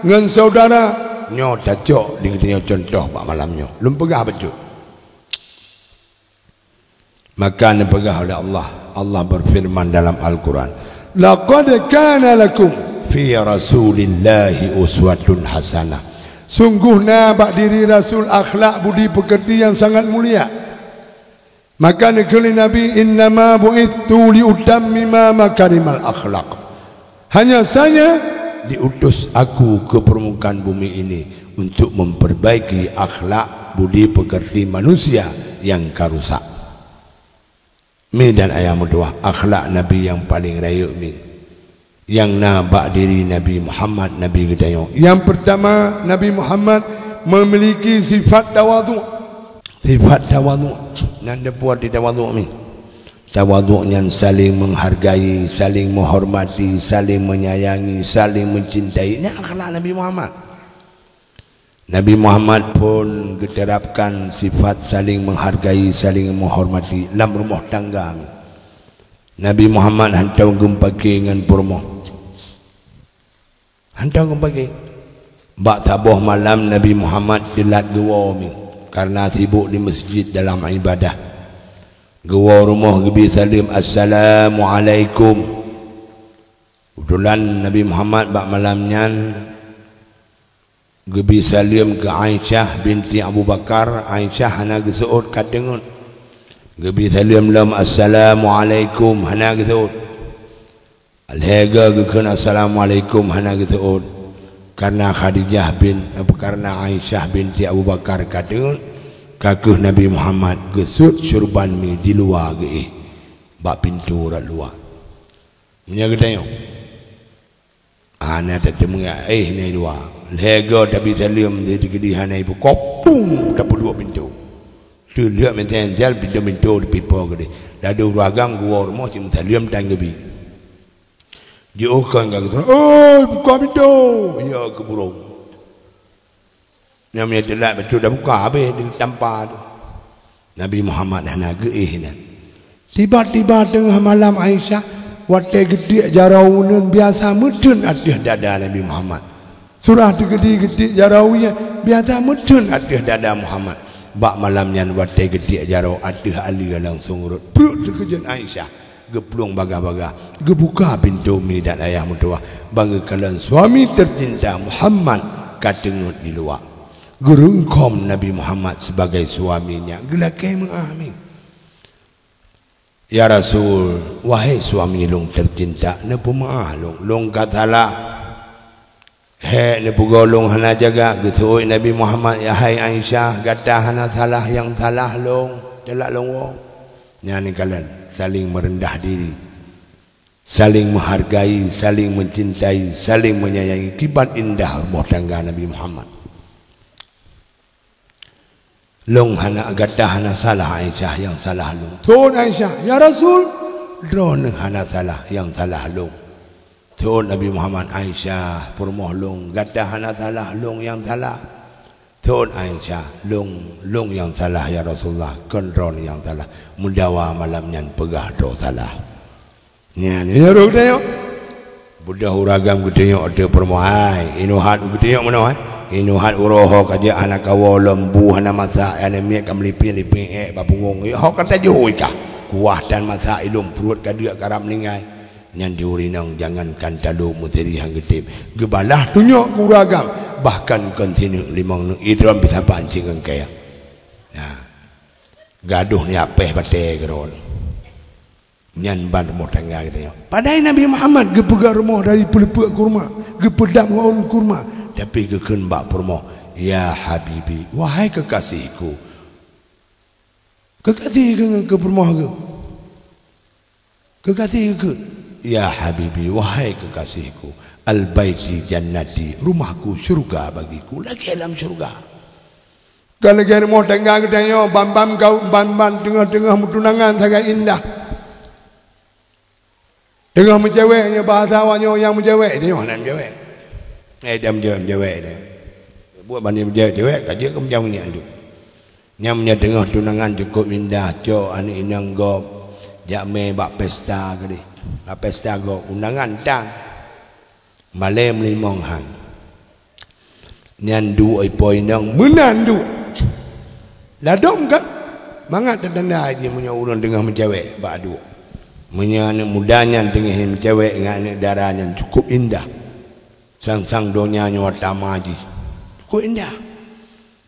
ngon syedara, nyoe tacok di geutanyoe cuntoh bak malam nyoe. Lôn peugah bacut. Maka neupeugah oleh Allah, Allah berfirman dalam Al-Quran, "Laqad kana lakum fi Rasulillahi uswatun hasanah." Sungguh na bak diri Rasul akhlak budi peukeurti nyang sangat mulia. Maka neukheun lé Nabi, "Innama bu'itstu liutammima makarimal akhlak." Hanya saja diutus aku ke permukaan bumi ini untuk memperbaiki akhlak budi pekerti manusia yang ka rusak. Mi dan ayah meutuwah, akhlak Nabi nyang paleng rayeuk mi. Nyang na bak diri Nabi Muhammad, Nabi geutanyoe. Nyang peurtama, Nabi Muhammad memiliki sifat tawadhu. Sifat tawadhu, nan teupeue arti tawadhu ni? Tawadhu nyan saling menghargai, saling menghormati, saling menyayangi, saling mencintai. Nyan akhlak Nabi Muhammad. Nabi Muhammad pun geuterapkan sifat saling menghargai, saling menghormati lam rumoh tangga. Nabi Muhammad hantom geumeupaké ngon peurumoh. Hantom geumeupaké. Bak saboh malam Nabi Muhammad teulat geuwoe mi, karena sibuk di masjid dalam ibadah. Geuwoe rumoh geubi saleuem, "Assalamualaikum." Keubeutulan Nabi Muhammad bak malam nyan geubi saleuem keu Aisyah binti Abu Bakar, Aisyah hana geuseuôt ka teungeut. Geubi saleuem lom, "Assalamualaikum," hana geuseuôt. Lhée goe geukheun, "Assalamualaikum," hana geuseuôt. Karena Khadijah bin, eh, karena Aisyah binti Abu Bakar ka teungeut, ka kheueh Nabi Muhammad geusuet syurban mi di luwa geuéh, bak pintoe rot luwa. Meunyoe geutanyoe, hana tateumé éh na luwa. Lhée goe tabi saleuem di keudéh hana ibuka, pung, tapeuduek pintoe. Teulheueh meuténg jal pintoe-pintoe dipipo keudéh. Ladôm ureueng agam geuwoe rumoh cit meusaleuem tan geubi. Jiôh kon ka geuturoe, "Oi, buka pintoe!" Ya keuburông. Nyang meunyoe teulat bacut dah buka habéh di tampa tu. Nabi Muhammad hana geuéh nyan. Tiba-tiba teungoh malam Aisyah, watée geutiek jaroe uneuen biasa meuteun ateueh dada Nabi Muhammad. Surah teukeudi geutiek jaroe nyan biasa meuteun ateueh dada Muhammad. Bak malam nyan watée geutiek jaroe ateueh aleue langsong rhot pruet teukeujot Aisyah. Geuplueng bagah-bagah, geubuka pintoe mi dan ayah meutuwah, ban geukalon suami tercinta Muhammad ka teungeut di luwa. Geurungkhom Nabi Muhammad sibagai suaminya, geulakée meu'ah mi. "Ya Rasul, wahai suami lôn teucinta, neupeumaah lôn, lôn ka salah. Hék neupeugoe lôn hana jaga," geuseuôt Nabi Muhammad, "Ya hai Aisyah, gata hana salah, nyang salah lôn, teulak lôn woe." Nyan kalon saling meureundah diri, saling meuhargai, saling meucintai, saling meunyayangi. Kiban indah rumoh tangga Nabi Muhammad. "Lôn hana, gata hana salah Aisyah, nyang salah lôn." Seuôt Aisyah, "Ya Rasul, droeneuh hana salah, nyang salah lôn." Seuôt Nabi Muhammad, "Aisyah, peurumoh lôn, gata hana salah, lôn nyang salah." Seuôt Aisyah, "Lôn, lôn nyang salah ya Rasulullah, kon droeneuh nyang salah. Meudawa malam nyan peugah droe salah." Nyan, nyan rôh geutanyoe. Beudôh ureueng agam geutanyoe ateueh peurumoh, hai, inoe hat geutanyoe meunoe, hai. Inoe hat uroe ho ka jeuet hana kawoe lom, bu hana masak, hana miet ka meulipie-lipie ék bak punggong. Ho ka tajoh ika. Kuah tan masak ilôn pruet ka deuk karab meuninggai. Nyan di ureueng inong jangankan talô meusiri han geutem. Geubalah tunyok keu ureueng agam, bahkan kon sineuk limong neuk idrom bisa pancing ngon kaya. Nah. Gadoh ni apeh batée keudroe. Nyan ban rumoh tangga geutanyoe. Padahai Nabi Muhammad geupeugah rumoh dari peuleupeuk kurma, geupeudap ngon kurma, tapi geukheun bak peurumoh, "Ya habibi, wahai kekasihku." Kekasih keu, keu peurumoh geuh. Kekasih keu, "Ya habibi, wahai kekasihku, al baiti jannati, rumahku syurga bagiku, lagée lam syurga." Ka lagée rumoh tangga geutanyoe, ban-ban gau-, ban-ban teungoh-teungoh meutunangan sagai indah. Teungoh meucewek nyoe, bahasa awak nyoe nyang meucewek, tanyoe hana meucewek. Eh, dia meucewek, meucewek dia. Buet bani meucewek, cewek ka jeuet keu meucewek nyan tu. Nyang meunyoe teungoh tunangan cukôp indah, cok aneuk inong gob, jak mé bak pesta keudeh. Bak pesta gob, undangan tan. Malée meulimong han. Nyan duek ipo inong meunan duek. Ladom kan? Mangat tatanda jih meunyoe ureueng teungoh meucewek bak duek. Meunyoe aneuk muda nyan teungoh meucewek ngon aneuk dara nyan cukôp indah. Sang-sang donya nyoe tama jih. Cukôp indah.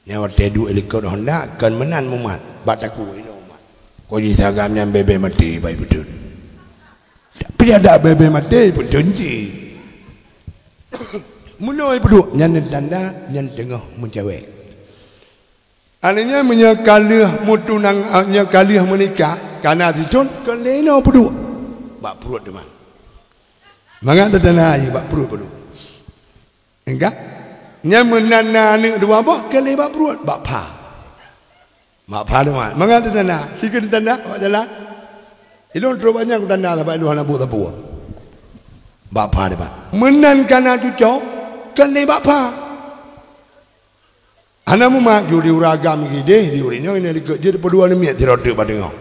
Nyan watée duek likot honda kon meunan mumat, bak takue ilong mumat. Ko jih sagam nyan bebe maté bai beutôi. Tapi ada bebe maté pun tunci. Meunoe peuduek nyan tanda nyan teungoh meucewek. Artinya meunyoe ka lheueh meutunang, nyoe ka lheueh meunikah, kana sithon kon lé inoe peuduek bak pruet teuma. Mangat tatanda jih bak pruet peuduek. Enggak? Nyan meunan na aneuk dua boh, kon lé bak pruet, bak pha. Bak pha teuma. Mangat tatanda, sikeue tatanda bak jalan. Ilôn trok banyak kutanda saban ilôn hana buet sapeue. Bak pha teuma. Meunan kana cuco, kon lé bak pha. Hana mumat ju di ureueng agam gideh, di ureueng inong likot jeuet peudua neumiet sidroe teuk bak teungoh.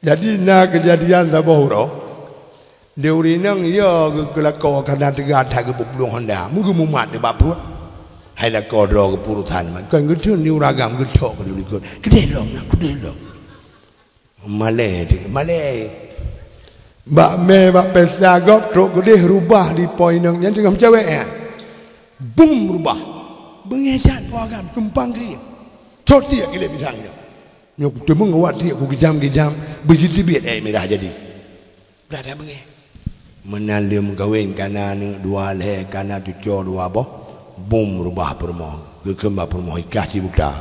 Jadi na keujadian saboh uroe, di ureueng inong yo geu-, geulakoe kana teuga that geupeuplong honda, meugeumumat nibak pruet. Hai lakoe droe geupeurusan, kon geutheun di ureueng agam geuthok keu di likot. Keudeh lom, keudeh lom. Malée, malée. Bak mé bak pesta gob trok keudeh rubah di po inong nyan teungoh meucewek nyan. Bum rubah. Beungéh that po agam tumpang keu ie. Cot tiek ilée pisang nyoe. Nyoe kuteumeung awak tiek kugijam-gijam beujiteubiet ék mirah jadi. Blah that beungéh. Meunan lheueh meukawen kana aneuk dua lhée kana cuco dua boh. Bum rubah peurumoh. Geukheun bak peurumoh ikah ci buta.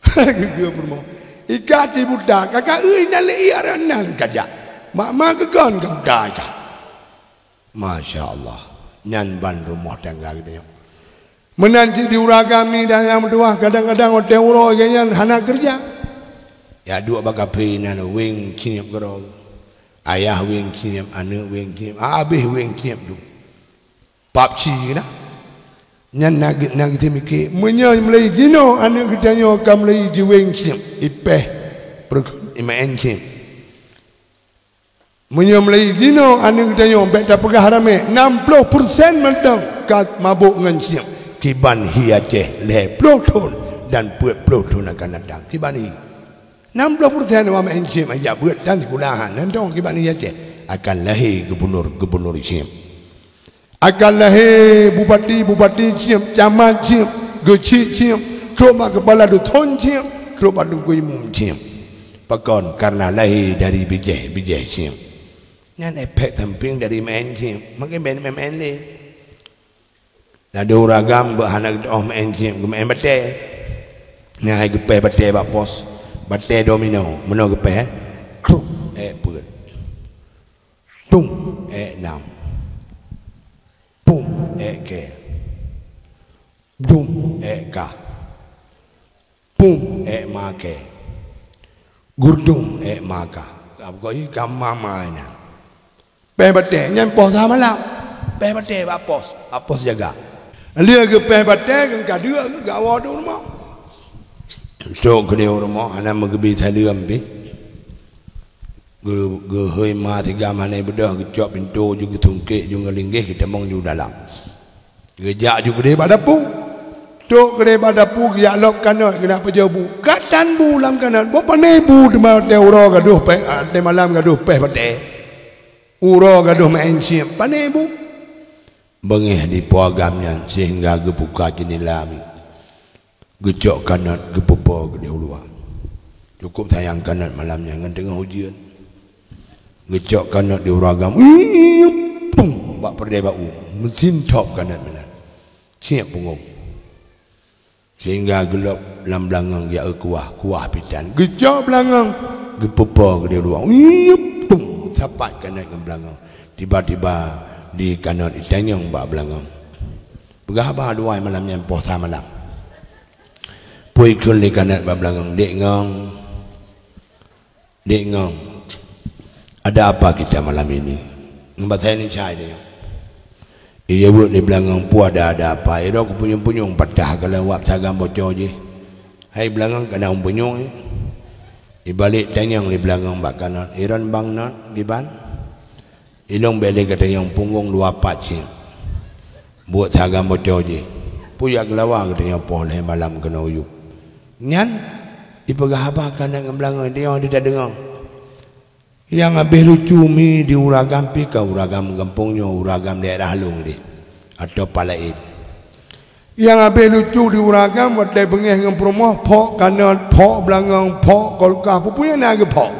Geukheun peurumoh. Ikah ci buta, ka ka eu inan lé ié areuh nan ka jak. Mak-mak geugon ka buta ikah. Masya Allah. Nyan ban rumoh tangga geutanyoe. Meunan cit di ureueng agam mi dan nyang meutuwah kadang-kadang watée uroe geuh nyan hana keureuja. Ya duek bak kafe nan weng cieb keudroe. Ayah weng cieb, aneuk weng cieb, habéh weng cieb tu. Pap ci keunan. Nyan na geuh, na geuteumike, meunyoe mulai jinoe aneuk geutanyoe ka mulai jiweng cieb, ipeh, peureukeuen, imaén cieb. Meunyoe mulai jinoe aneuk geutanyoe bék tapeugah ramé, nam ploh persen mantong ka mabök ngon cieb, kiban hi Aceh lhée ploh thon dan peuet ploh thon akan datang. Kiban hi. Nam ploh persen awak maén cieb aja beuet dan sikulahan, mantong kiban hi Aceh akan lahé gubunur-gubunur cieb. Akan lahé bupati-bupati cieb, camat cieb, Geuchik ciek, trok bak keupala dusun ciek, trok bak teungku imum ciek. Pakon? Kareuna lahé dari bijéh-bijéh ciek. Nyan efek samping dari meu'én ciek. Makin bèk meu'én lé. Ladôm ureueng agam beu hana geutu'oh meu'én ciek, geumeu'én batèe. Nyan hai geupèh batèe bak pos. Batèe domino, meunoe geupèh, eh. Kruk, èk peuet. Tung, èk nam. Pum, èk kèe. Dum, èk ka. Pum, èk ma kèe. Gurdum, èk ma ka. Ka buka i ka ma ma nyan. Pèh batèe, nyan poh sa malam. Pèh batèe bak pos, bak pos jaga. Lheueh geupèh batèe, geukadeuek, geuwoe u rumoh. Trok keudéh u rumoh, hana meugeubri saleuem pih. Geu-, geuhôi ma tigam hana beudôh, geucok pintoe ju geusungkét ju ngon linggéh, geutamong ju dalam. Geujak ju keudéh bak dapu. Trok keudéh bak dapu, geujak lôb kanot, geunak pajoh bu. Ka tan bu lam kanot, boh pané bu teuma watèe uroe gadôh pèh, watèe malam gadôh pèh batèe. Uroe gadôh meu'én ciek, pané bu. Beungéh di po agam nyan sehingga geubuka jeundela. Geucok kanot geupeupo keudéh u luwa. Cukôp sayang kanot malam nyan ngon teungoh ujeuen. Geucok kanot di ureueng agam. Pum! Bak peureudèe bak u. Meusin thop kanot meunan. Ciek punggông. Sehingga geulôb lam beulangöng jak eu kuah, kuah pih tan. Geucok beulangöng, geupeupo keudéh u luwa. Pum! Sapat kanot ngon beulangöng. Tiba-tiba di kanot itanyong bak beulangöng. Peugah haba luwai malam nyan poh sa malam. Peue ikheun lé kanot bak beulangöng, "Dék Ngong, Dék Ngong, ada apa kita malam ini?" Ngon bahasa Indonesia itu. Ijaweueb lé beulangöng, "Peue ada-ada apa? Irok kupunyueng-punyueng patah ka lheueh wab sagam boco jih." Hai beulangöng, kana punyueng, eh. Ibalek tanyong lé beulangöng bak kanot, "Iron bang not, kiban?" Ilong bèk lé geutanyoe punggông dua pat cit. Buet sagam boco jih. Peue jak geulawa geutanyoe poh lhèe malam keunoe u yup. Nyan, ipeugah haba kanot ngon beulangöng, tanyoe di tadeungoe. Nyang habéh lucu mi di ureueng agam pih ka ureueng agam gampông nyoe, ureueng agam daerah lôn deh. Atau pat laén. Nyang habéh lucu di ureueng agam watèe beungéh ngon peurumoh, phok kanot, phok beulangöng, phok kulkas, peue-peue nyang na geuphok.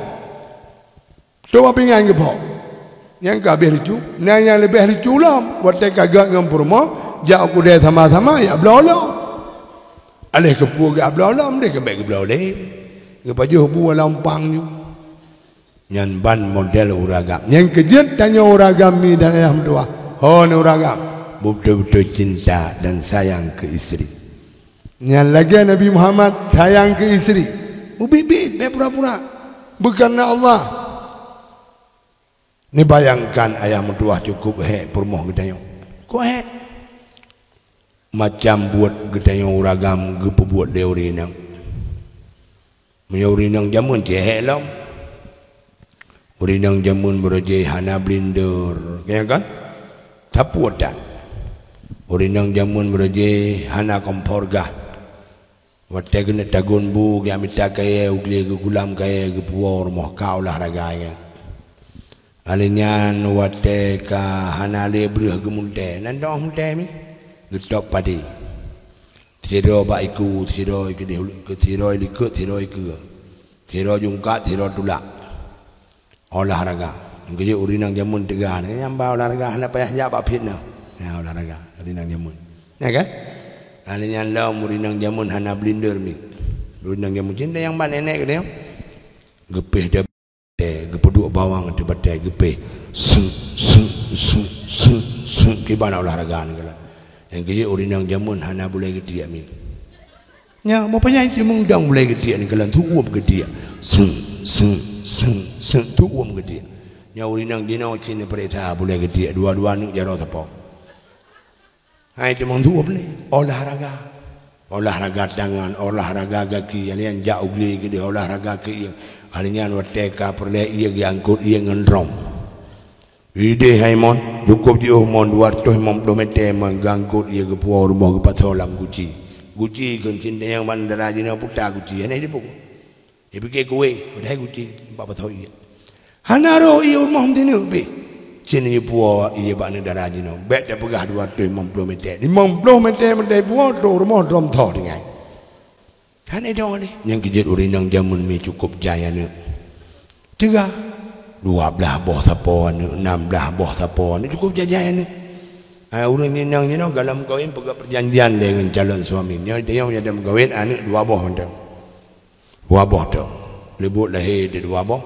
Teuma pingan geuphok. Nyang ka habéh lucu, na nyang leubeh lucu lom, watèe ka gèt ngon peurumoh, jak u keudè sama-sama, jak bloe lom. Aléh keupeue geujak bloe lom, deh keumbèk geubloe lé. Geupajoh bu lam umpang nyoe. Nyan ban model ureueng agam. Nyang keujeuet tanyoe ureueng agam mi dan ayah meutuwah. Hon ureueng agam, beutôi-beutôi cinta dan sayang keu istri. Nyan lagèe Nabi Muhammad sayang keu istri. Mubiet-biet, bèk pura-pura. Beukareuna Allah. Neubayangkan ayah meutuwah cukôp hék peurumoh geutanyoe. Kok hék? Macam buet geutanyoe ureueng agam geupeubuet lé ureueng inong. Meunyoe ureueng inong jameun cit hék lom. Ureueng inong jameun beurojée hana blender, ya kan? Sapeue that. Ureueng inong jameun beurojée hana kompor gas. Watée keuneuk tagun bu, geumita kayée u glé, geugulam kayée, geupuwoe rumoh, ka olahraga nyan. Alèh nyan watée ka hana lé breueh geumuntée, nan dong muntée mi, geutôb padé. Sidroe bak iku, sidroe keudeh, sidroe likot, sidroe ikeue. Sidroe jungkat, sidroe tulak. Olahraga. Geujok ureueng inong jameun teuga, nyan ba olahraga, hana payah jak bak fitnah. Nyan olahraga, ureueng inong jameun. Ya kan? Alèh nyan lom ureueng inong jameun hana blender mi. Ureueng inong jameun cinta nyang ban nenek geude. Geupéh da- batée, geupeuduek bawang ateueh batée, geupéh. Seng, seng, seng, seng, seng. Kiban olahraga nyan keulan. Nyang keujeuet ureueng inong jameun hana bulée geutiek mi. Nyan, meupanyang cit meudong bulée geutiek nyan keulan, tuwöm geutiek. Seng, seng, seng, seng, tuwöm geutiek. Nyan ureueng inong jinoe cit neupeuriksa bulée geutiek, dua-dua aneuk jaroe sapo. Hai teumang tuwöm lé, olahraga. Olahraga tangan, olahraga gaki, alèh nyan jak u glé keudeh olahraga keu ié. Alèh nyan watée ka peureulée ié geuangkot ié ngon drom. Ideh hai mon, cukôp jiôh mon dua reutôh limong ploh mètè mon geuangkot ié geupuwoe rumoh geupasoe lam guci. Guci keuncin nyang ban dara jinoe puta guci, hana jipuk. Jipike kueh, padahai guci, bak pasoe ié. Hana rhoh ié u rumoh meusineuk pih. Cen jipuwoe ie bak aneuk dara jinoe. Bèk tapeugah dua ratus limong puluh meter. Limong puluh meter, meter puwoe, trok rumoh drom tho tinggai. Hana idong lé. Nyang keujeuet ureueng inong jameun mi cukôp jai aneuk. Teuga. Dua blaih boh sapo aneuk, nam blaih boh sapo aneuk, cukôp jai-jai aneuk. Ha, ureueng inong jinoe galom kawin peugah perjanjian lé ngon calon suami. Nyoe teunyong nyang meukawen aneuk dua boh mantong. Dua boh tu. Leubot lahé di dua boh.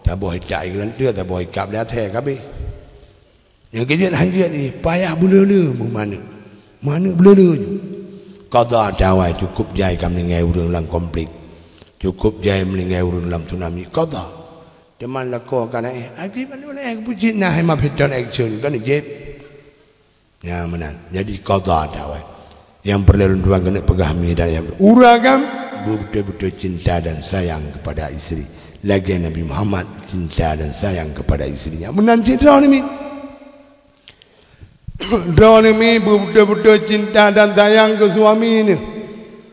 Saboh itak i geulanteue, saboh ikab di athée kabeh. Nyang keujeuet han jeuet jih, payah beuleu-leu meumaneuk. Maneuk beuleu-leu jih. Qadha tawai cukôp jai ka meuninggai ureueng lam konflik. Cukôp jai meuninggai ureueng lam tsunami. Qadha. Teuma lakoe ka naéh. Aji mana-mana eh, bucit nah, eh, ma piton action kan jeb. Ya, meunan. Jadi, qadha tawai. Nyang peureulée lôn tuan keuneuk peugah mi dan nyang ureueng agam beubeutôi-beutôi cinta dan sayang kepada isteri. Lagée Nabi Muhammad cinta dan sayang kepada istrinya. Meunan cit droeneuh mi. Droeneuh mi beubeutôi-beutôi cinta dan sayang keu suami neuh.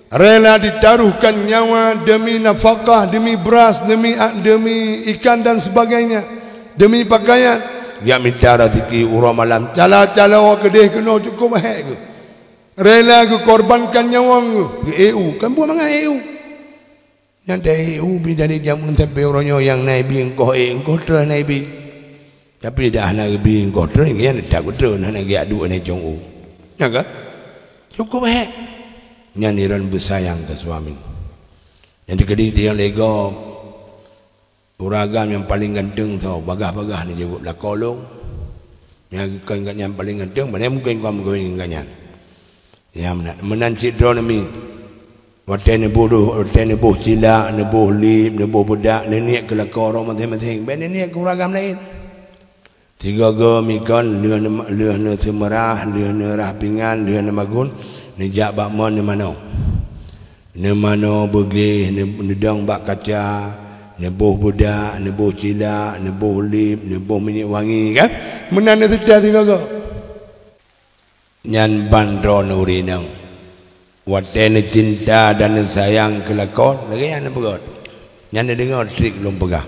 Rela ditaruhkan nyawa demi nafakah, demi beras, demi, demi ikan dan sebagainya, demi pakaian. Jak mita raseuki uroe malam, cala-cala keudeh keunoe cukôp hék geuh. Rela geukorbankan nyawa geuh, geu-eu, kan buet mangat eu. Nyan teu-eu bi dari jameun sampoe uroe nyoe nyang na ibi engkoh ék, engkoh treun na ibi. Tapi dah hana geubi engkoh treun, nyan teutap geutreun, hana geujak duek hana cong u. Nyan kan? Cukôp hék. Nyan droeneuh beusayang keu suami. Nyang teukeudi teuh nyang lé gob. Ureueng agam nyang paleng ganteng soe, bagah-bagah neujaweub lakoe lôn. Nyang kon gobnyan paleng ganteng, bana mungken kon meukawen ngon gobnyan. Ya, meunan, meunan cit droeneuh mi. Watée neuboh, watée neuboh cilak, neuboh lip, neuboh beudak, neuniet keu lakoe droe maséng-maséng. Bék neuniet keu ureueng agam laén. Sigoe-goe mi kon lheueh neu-, lheueh neuseumeurah, lheueh neurah pingan, lheueh neumagun, neujak bak mon neumanoe. Neumanoe beugleh, neu-, neudong bak kaca, neuboh beudak, neuboh cilak, neuboh lip, neuboh minyeuk wangi, kan? Meunan neuseutia sigoe-goe. Nyan ban droeneuh ureueng inong. Watée neucinta dan neusayang keu lakoe, lagée nyan neupeugah. Nyan neudeungoe trik lôn peugah.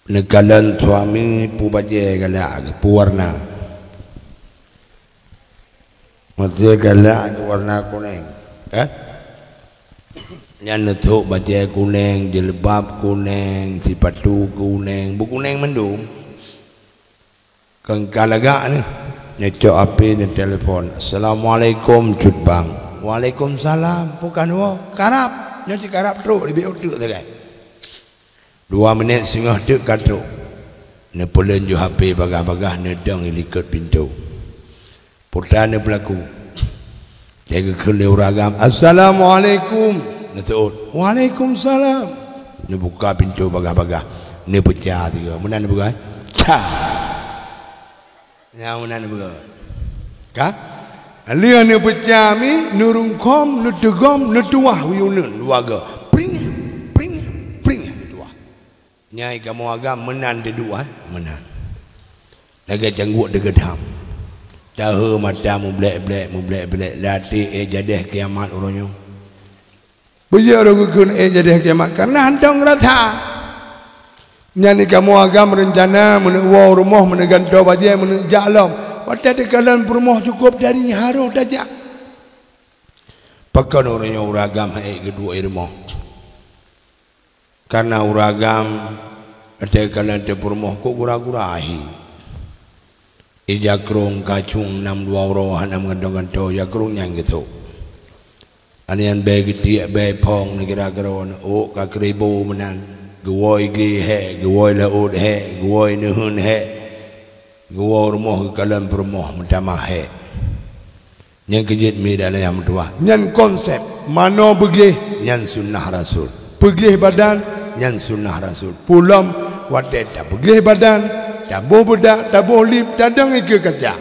Neukalon suami peue bajée galak, peue warna. Bajée galak warna kunéng, kan? Nyan neusok bajée kunéng, jilbab kunéng, sipatu kunéng, beukunéng mandum. Kon ka lagak nyoe, neucok api, neutelepon, "Assalamualaikum, Cut Bang." "Waalaikumsalam, peue ka neuwoe?" "Karab." Nyoe cit karab trok, leubeh uteuk sagai. Dua minét singoh teuk ka trok. Neupeuleuen ju api bagah-bagah, neudong i likot pintoe. Putra neupeulaku. Lheueh geukheun lé ureueng agam, "Assalamualaikum." Neuseuôt, "Waalaikumsalam." Neubuka pintoe bagah-bagah. Neupeuca sigoe. Meunan neupeugah, "Ca!" Nyang meunan neupeugah. Ka? Lheueh neupeuca mi, neurungkôm, neuteugom, neutuwah u uneuen dua goe. Pring, pring, pring neutuwah. Nyan kamoe agam meunan teuduek, eh? Meunan. Lagée cangguek teugeudam. Tahe mata mublek-blek, mublek-blek. Latée éh jadeh kiamat uroe nyoe. Beujeuet roh geukheun éh jadeh kiamat, kareuna hántom rasa. Nyan kamoe agam reuncana meuneuk woe rumoh, meuneuk gantoe bajée, meuneuk jak lom. Watée teukalon peurumoh cukôp dari nyan harôh tajak. Pakon uroe nyoe ureueng agam han ék geuduek i rumoh? Kareuna ureueng agam, watée kalon teupeurumoh kok gura-gura hi. Ija krông kacung nam dua uroe hana meugantoe-gantoe, ija krông nyan geutôk. Aneuk nyan bèe geutiek, bèe phong, neukira keudroe, ôk ka keuribo meunan. Geuwoe glé hék, geuwoe laôt hék, geuwoe neuheun hék. Geuwoe rumoh geukalon peurumoh meutamah hék. Nyang keujeuet mi dan ayah meutuwah. Nyan konsep, manoe beugleh, nyan sunnah Rasul. Peugleh badan, nyan sunnah Rasul. Pulom, watée tapeugleh badan, taboh beudak, taboh lip, tadong ikeue kaca.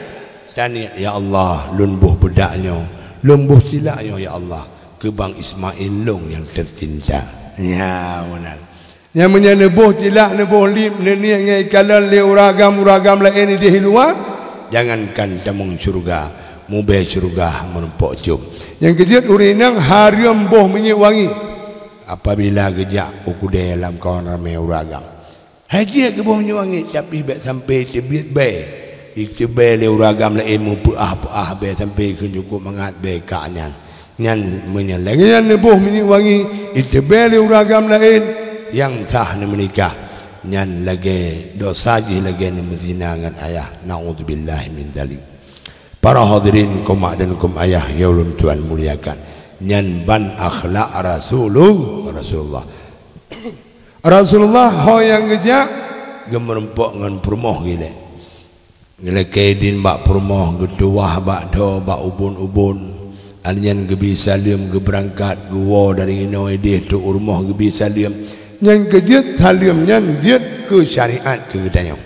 Taniet, "Ya Allah, lôn boh beudak nyoe, lôn boh cilak nyoe, ya Allah, keu Bang Ismail lôn nyang teucinta." Nya, meunan. Nyang meunyoe neuboh cilak, neuboh lip, neuniet ngon ikalon lé ureueng agam-ureueng agam laén idéh i luwa, jangankan tamong syeuruga, mubèe syeuruga meurumpok cöm. Nyang keujeuet ureueng inong hareuem boh minyeuk wangi apabila geujak u keudè lam kawan ramè ureueng agam. Hai jeuet geuboh minyeuk wangi, tapi bèk sampai teubiet bèe. Iteubèe lé ureueng agam laén meupeuah-peuah bèe sampai keu cukôp mangat bèe kak nyan. Nyan meunyoe lagèe nyan neuboh minyeuk wangi, iteubèe lé ureueng agam laén nyang sah neumeunikah. Nyan lagèe dosa jih lagèe neumeuzina ngon ayah. Naudzubillahi min dzalik. Para hadirin, keu mak dan keu ayah nyang ulôn tuan muliakan, nyan ban akhlak Rasulul-, Rasulullah. Rasulullah ho nyang geujak geumeurumpok ngon peurumoh geuh ilèe. Geulakèe idin bak peurumoh, geutuwah bak dhoe, bak ubon-ubon. Aneuëk nyan geubi saleuem, geubeurangkat, geuwoe dari inoe idéh trok u rumoh geubi saleuem. Nyang keu jeuet saleuem nyan jeuet keu syariat keu geutanyoe.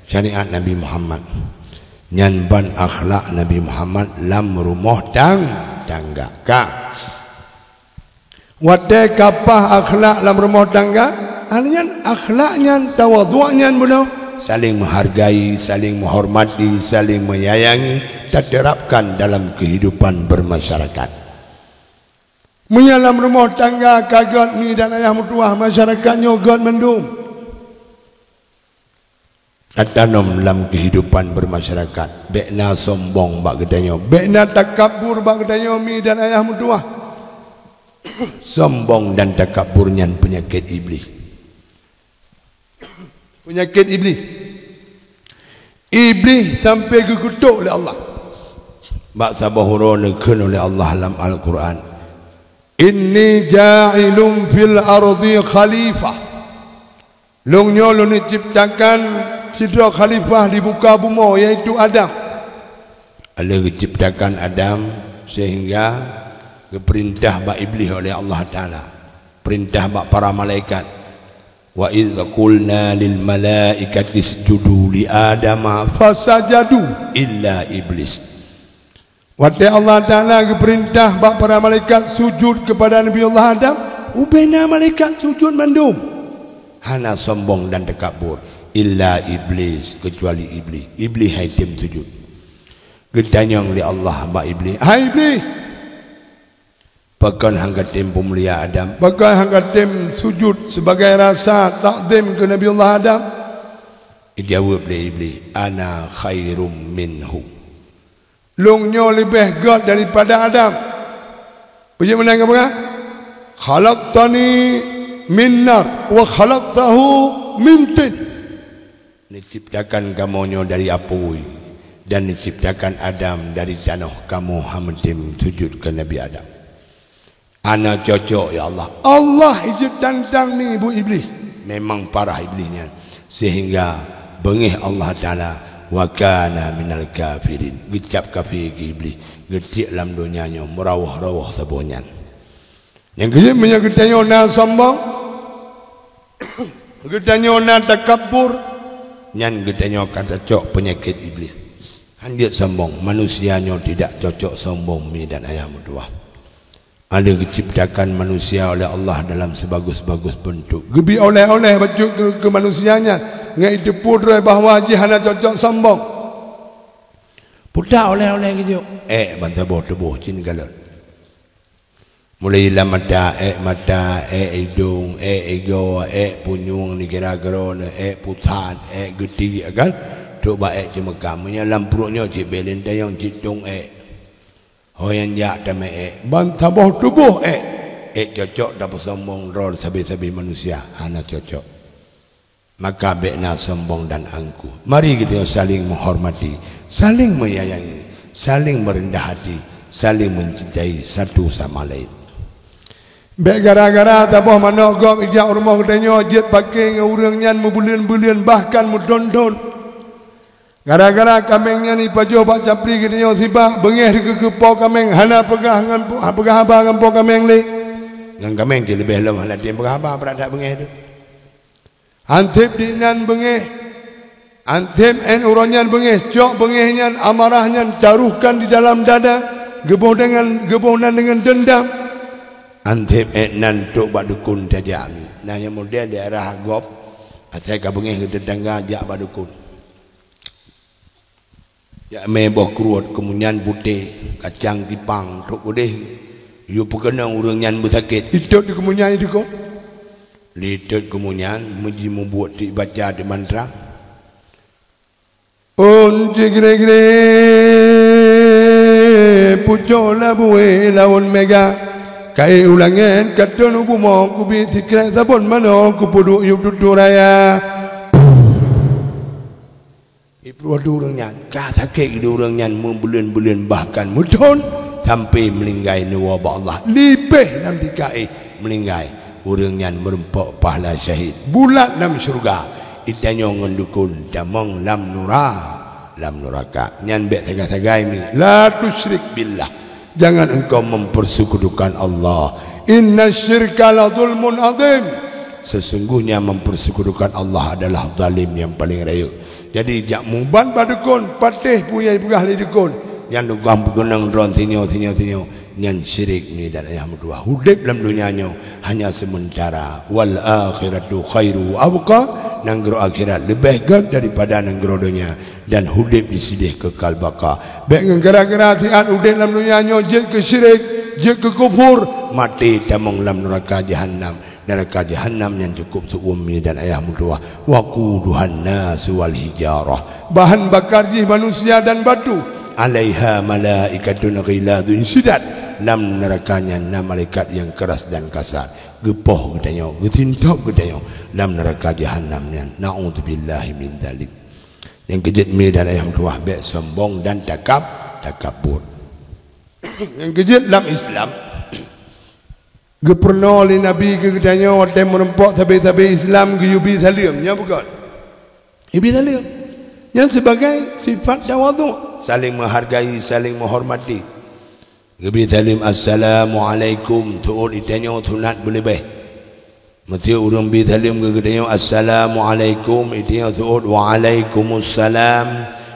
Syariat Nabi Muhammad. Nyan ban akhlak Nabi Muhammad lam rumoh tang-, tangga. Ka. Watèe ka paih akhlak lam rumoh tangga, aneuëk nyan akhlak nyan, tawadhu' nyan bunoe, saling menghargai, saling menghormati, saling menyayangi, taterapkan dalam kehidupan bermasyarakat. Meunyoe lam rumoh tangga ka göt mi dan ayah meutuwah, masyarakat nyoe göt mandum. Tatanom lam kehidupan bermasyarakat. Bèk na sombong bak geutanyoe. Bèk na takabur bak geutanyoe mi dan ayah meutuwah. Sombong dan takabur nyan peunyakét Iblih. Peunyakét Iblih. Iblih sampai geukutôk lé Allah. Bak saboh uroe neukheun lé Allah lam Al-Quran, "Inni ja'ilun fil ardi khalifah." Lôn nyoe lôn ciptakan sidroe khalifah di muka bumoe, yaitu Adam. Lheueh geuciptakan Adam, sehingga geupeurintah bak Iblih oleh Allah Taala, peurintah bak para malaikat, "Wa idz qulna lil malaikati isjudu li Adama fasajadu illa Iblis." Watèe Allah Taala geupeurintah bak para malaikat sujud keupada Nabi Allah Adam, ubena malaikat sujud mandum. Hana sombong dan takabur, illa Iblis, keucuali Iblih. Iblih han item sujud. Geutanyong lé Allah bak Iblih, "Hai Iblih, pakon han katem peumulia Adam? Pakon han katem sujud sebagai rasa takzim keu Nabi Allah Adam?" Geujaweueb lé Iblih, "Ana khairum minhu." Lôn nyoe leubeh göt daripada Adam. Peue jeuet meunan geupeugah? "Khalaqtani min nar wa khalaqtahu min tin." Neuciptakan kamoe nyoe dari apui, dan neuciptakan Adam dari tanoh. Kamoe han meutem sujud keu Nabi Adam. Hana cocok, ya Allah. Allah ijeuet tantang mi bu Iblih. Memang parah Iblih nyan. Sehingga beungéh Allah Taala, "Wa kana minal kafirin." Geucap kafé keu Iblih. Geutiek lam donya nyoe meurawoh-rawoh saboh nyan. Nyang keujeuet meunyoe geutanyoe na sombong, geutanyoe na takabur, nyan geutanyoe ka tacok peunyakét Iblih. Han jeuet sombong, manusia nyoe tidak cocok sombong mi dan ayah meutuwah. Ada geuciptakan manusia oleh Allah dalam sebagus-bagus bentuk. Geubi oleh-oleh bacut keu, keu manusia nyan, ngon jiteupeue droe bahwa jih hana cocok sombong. Putak oleh-oleh geujok, ék ban saboh tuboh cit galon. Mulai lam mata, ék mata, ék idong, ék igoe, ék punyueng, neukira keudroe, ék pusat, ék geuti, kan? Trok bak ék ceumeuka. Meunyoe lam pruet nyoe cit bèk lé tanyong cit tông ék. Ho nyang jak tamé ék, ban saboh tuboh ék. Ék cocok tapeusombong droe sabe-sabe manusia, hana cocok. Maka bèk na sombong dan angkuh. Mari geutanyoe saling menghormati, saling menyayangi, saling merendah hati, saling mencintai satu sama lain. Bèk gara-gara saboh manok gob ijak u rumoh geutanyoe jeuet paké ngon ureuëng nyan meubuleuen-buleuen bahkan meuthon-thon. Gara-gara kaméng nyan ipajoh bak capli geutanyoe sibak, beungéh dikeue keu po kaméng, hana peugah ngon po, peugah haba ngon po kaméng lé. Ngon kaméng cit leubeh lom hana tem peugah haba brat that beungéh teuh. Han sép di nan beungéh, han sép 'an uroe nyan beungéh, cok beungéh nyan, amarah nyan taruhkan di dalam dada, geuboh deungon, geuboh nan deungon deundam. Han sép 'an nan trok bak dukon tajak. Na nyang model daerah gob, asai ka beungéh keu tetangga jak bak dukon. Jak mé boh kruet keumunyan putéh, kacang kipang, trok udeh, yue peukeunong ureuëng nyan beusakét. Itôt di keumunyan itu kok. Litot keumunyan, meuji mubuet tiek baca di mantra. Ôn cigre-gre, pucok labué laôn mega. Kayée u langét, katôn u bumoe, kubiet sikrek sabon manoe, kupeuduek yub tutoe raya. Ipruh di ureuëng nyan, ka sakét di ureuëng nyan meubuleuen-buleuen bahkan meuthon sampai meuninggai neuwoe bak Allah. Lipéh lam tika éh meuninggai, ureuëng nyan meurumpok pahala syahid. Bulat lam syeuruga, itanyoe ngon dukon tamong lam nura, lam nuraka. Nyan bék sagai-sagai mi, la tusyrik billah. Jangan engkau mempersekutukan Allah. Inna syirka la zulmun azim. Sesungguhnya mempersekutukan Allah adalah zalim yang paling rayeuk. Jadi, jak mubat bak dukon, patéh peue nyang jipeugah lé dukon. Nyan tukang peukeunong droe sinyoe, sinyoe, sinyoe. Nyan syirik mi dan ayah meutuwah. Udeb lam donya nyoe hanya sementara. Wal akhiratu khairu wa abqa. Nanggroe akhirat leubeh gét daripada nanggroe donya. Dan udeb di sideh kekal baka. Bék ngon gara-gara siat udeb lam donya nyoe jeuet keu syirik, jeuet keu kufur, maté tamong lam neuraka jahanam. Neuraka jahanam nyan cukôp seuuem mi dan ayah meutuwah. Waquduhan nasu wal hijarah. Bahan bakar jih manusia dan batu. Alaiha malaikatun ghilazun syidad. Lam neuraka nyan na malaikat nyang keras dan kasar. Geupoh geutanyoe, geusintop geutanyoe lam neuraka jahanam nyan. Na'udzubillahi min dzalik. Nyang keujeuet mi dan ayah meutuwah, bék sombong dan takab-, takabur. Nyang keujeuet lam Islam, geupeurunoe lé Nabi keu geutanyoe watée meurumpok sabe-sabe Islam geuyue bi saleuem. Nyan bukon? Geuyue bi saleuem. Nyan sibagai sifat tawadhu, saling menghargai, saling menghormati. Geubi saleuem, "Assalamualaikum", teuôt itanyoe sunat beuleubeh. Meuseu ureuëng bi saleuem keu geutanyoe, "Assalamualaikum", itanyoe teuôt, "Waalaikumussalam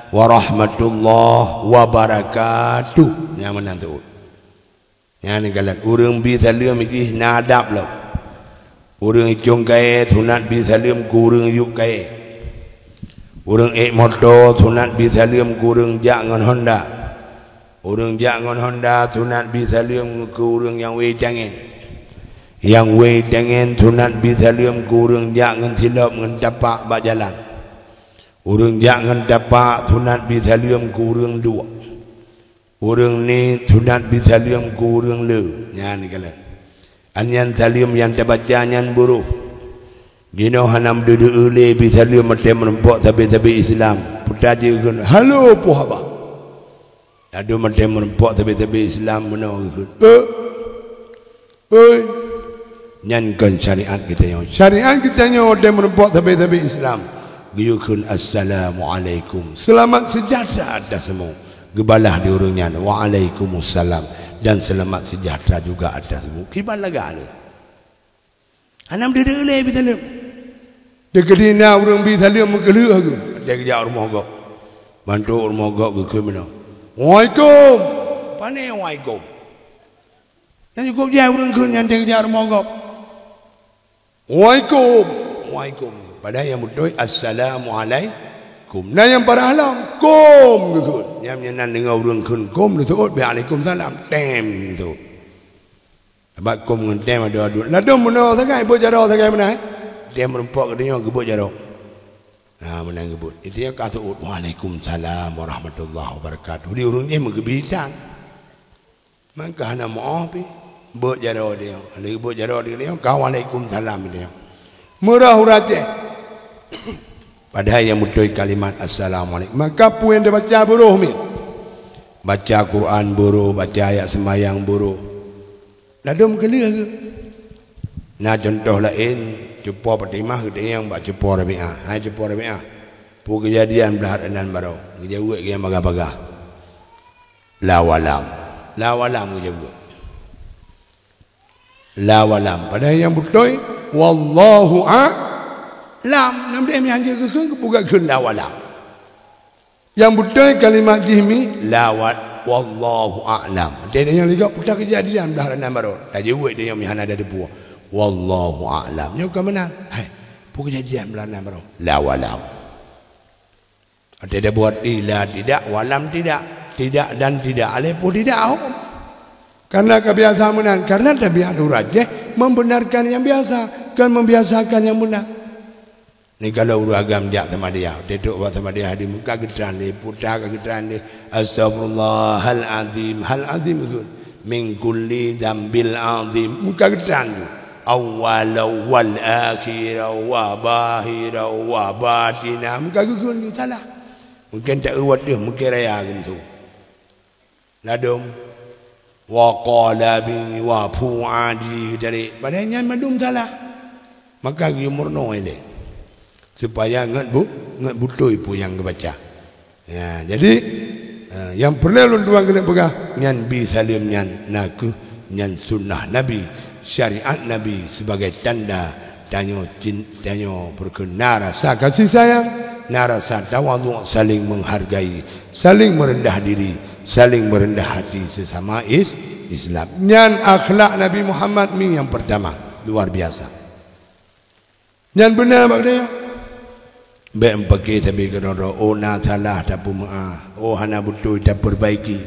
warahmatullahi wabarakatuh". Nyan meunan teuôt. Nyan kalon ureuëng bi saleuem jih na adab lom. Ureuëng icong kayée sunat bi saleuem keu ureuëng yueb kayée. Ureuëng ék moto sunat bi saleuem keu ureuëng jak ngon honda. Ureuëng jak ngon honda sunat bi saleuem keu ureuëng nyang wée tangen. Nyang wée tangen sunat bi saleuem keu ureuëng jak ngon silop ngon tapak bak jalan. Ureuëng jak ngon tapak sunat bi saleuem keu ureuëng duek. Ureuëng niet sunat bi saleuem keu ureuëng le. Nyan kalon. An nyan saleuem nyang tabaca nyan buroh. Jinoe hana meudeudeue lé bi saleuem watée meurumpok sabe-sabe Islam. Peue tajih geukheun, "Halo, peue haba?" Ladôm watée meurumpok sabe-sabe Islam meunoe geukheun, "Eh, oi." Nyan kon syariat geutanyoe. Syariat geutanyoe watée meurumpok sabe-sabe Islam, geuyue kheun, "Assalamualaikum." Seulamat seujahteura atas kamoe. Geubalah di ureuëng nyan, "Waalaikumussalam." Dan seulamat seujahteura juga atas kamoe. Kiban lagak lé. Hana meudeudeue lé bi saleuem. Teukeudi na ureuëng bi saleuem meukeuleueh geuh, watée geujak u rumoh gob. Mantuk u rumoh gob geukheun meunoe, "Waalaikum." Pane waalaikum? Nyan cukôp jai ureuëng kheun nyan watée geujak u rumoh gob. "Waalaikum." "Waalaikum." Padahai nyang beutôi, "Assalamualaikum." Na nyang parah lom, "Kum," geukheun. Nyang meunan deungoe ureuëng kheun "Kum", neuseuôt, "Waalaikumsalam." Tem, neuseuôt. Sabab kum ngon tem adu-adu. Ladôm meunoe sagai, beuet jaroe sagai meunan, eh? Tem meurumpok geutanyoe geubeuet jaroe. Nah, meunan geubeuet. Itanyoe ka seuôt, "Waalaikumsalam warahmatullahi wabarakatuh." Di ureuëng nyan meugeubi san. Mangka hana meu'oh pih. Beuet jaroe tanyoe. Lheueh beuet jaroe tanyoe, ka "Waalaikumsalam" tanyoe. Meurah u Aceh. Padahai nyang beutôi kalimat "Assalamualaikum". Maka peue nyang tabaca buroh mi. Baca Quran buroh, baca ayat seumayang buroh. Ladôm keuleueh geuh. Na cuntoh laén, cupo Fatimah geutanyong bak cupo Rabi'ah. "Hai cupo Rabi'ah, peue keujadian blaih rot inan baroe?" Geujaweueb geuh nyang bagah-bagah, "Allahu a'lam." "Allahu a'lam," geujaweueb. "Allahu a'lam." Padahai nyang beutôi, "Wallahu a'lam." Nam deh meuhanjeuet geukheun, keupeue geukheun "Allahu a'lam"? Nyang beutôi kalimat jih mi, "La wa-, wallahu a'lam." Watée nyang ligok peue keujadian blaih rot inan baroe. Tajaweueb tanyoe meuhana ada teupeue. "Wallahu a'lam." Nyoe ka meunan. Hai, peue keujadian blaih rot inan baroe? "Allahu a'lam." Watée tabuet "i" la tidak, "wa lam" tidak, tidak dan tidak, aleh peue tidak hom. Karena ka biasa meunan, karena tabiat ureuëng Aceh membenarkan yang biasa. Kan membiasakan nyang beuna. Ni kalau ureuëng agam jak Samadiyah, teutôk bak Samadiyah di muka geutran lé, puta ka geutran lé, "Astagfirullah, hal azim, hal azim," geukheun. "Min kulli dzambil azim," muka geutran tu. "Awwala wal akhira wa bahira wa batina," muka geukheun tu salah. Mungkin tak eu watèe, mungkin raya geumeusu. Ladôm, "Wa qalabi wa fuadi," tadi. Padahai nyan mandum salah. Maka geuyue meurunoe ilée. Supaya ngat bu-, ngat beutôi peue nyang geubaca. Ya, jadi, eh, nyang peureulée ulôn tuan keuneuk peugah, nyan bi saleuem nyan na kheueh nyan sunnah Nabi, syariat Nabi sebagai tanda tanyoe cin-, tanyoe beukeuh na rasa kasih sayang, na rasa tawadhu, saling menghargai, saling merendah diri, saling merendah hati sesama is-, Islam. Nyan akhlak Nabi Muhammad mi nyang pertama, luar biasa. Nyan beuna bak geutanyoe. Bék meupaké sabe keudroe-droe, oh na salah tapeumeu'ah, oh hana beutôi tapeurbaiki.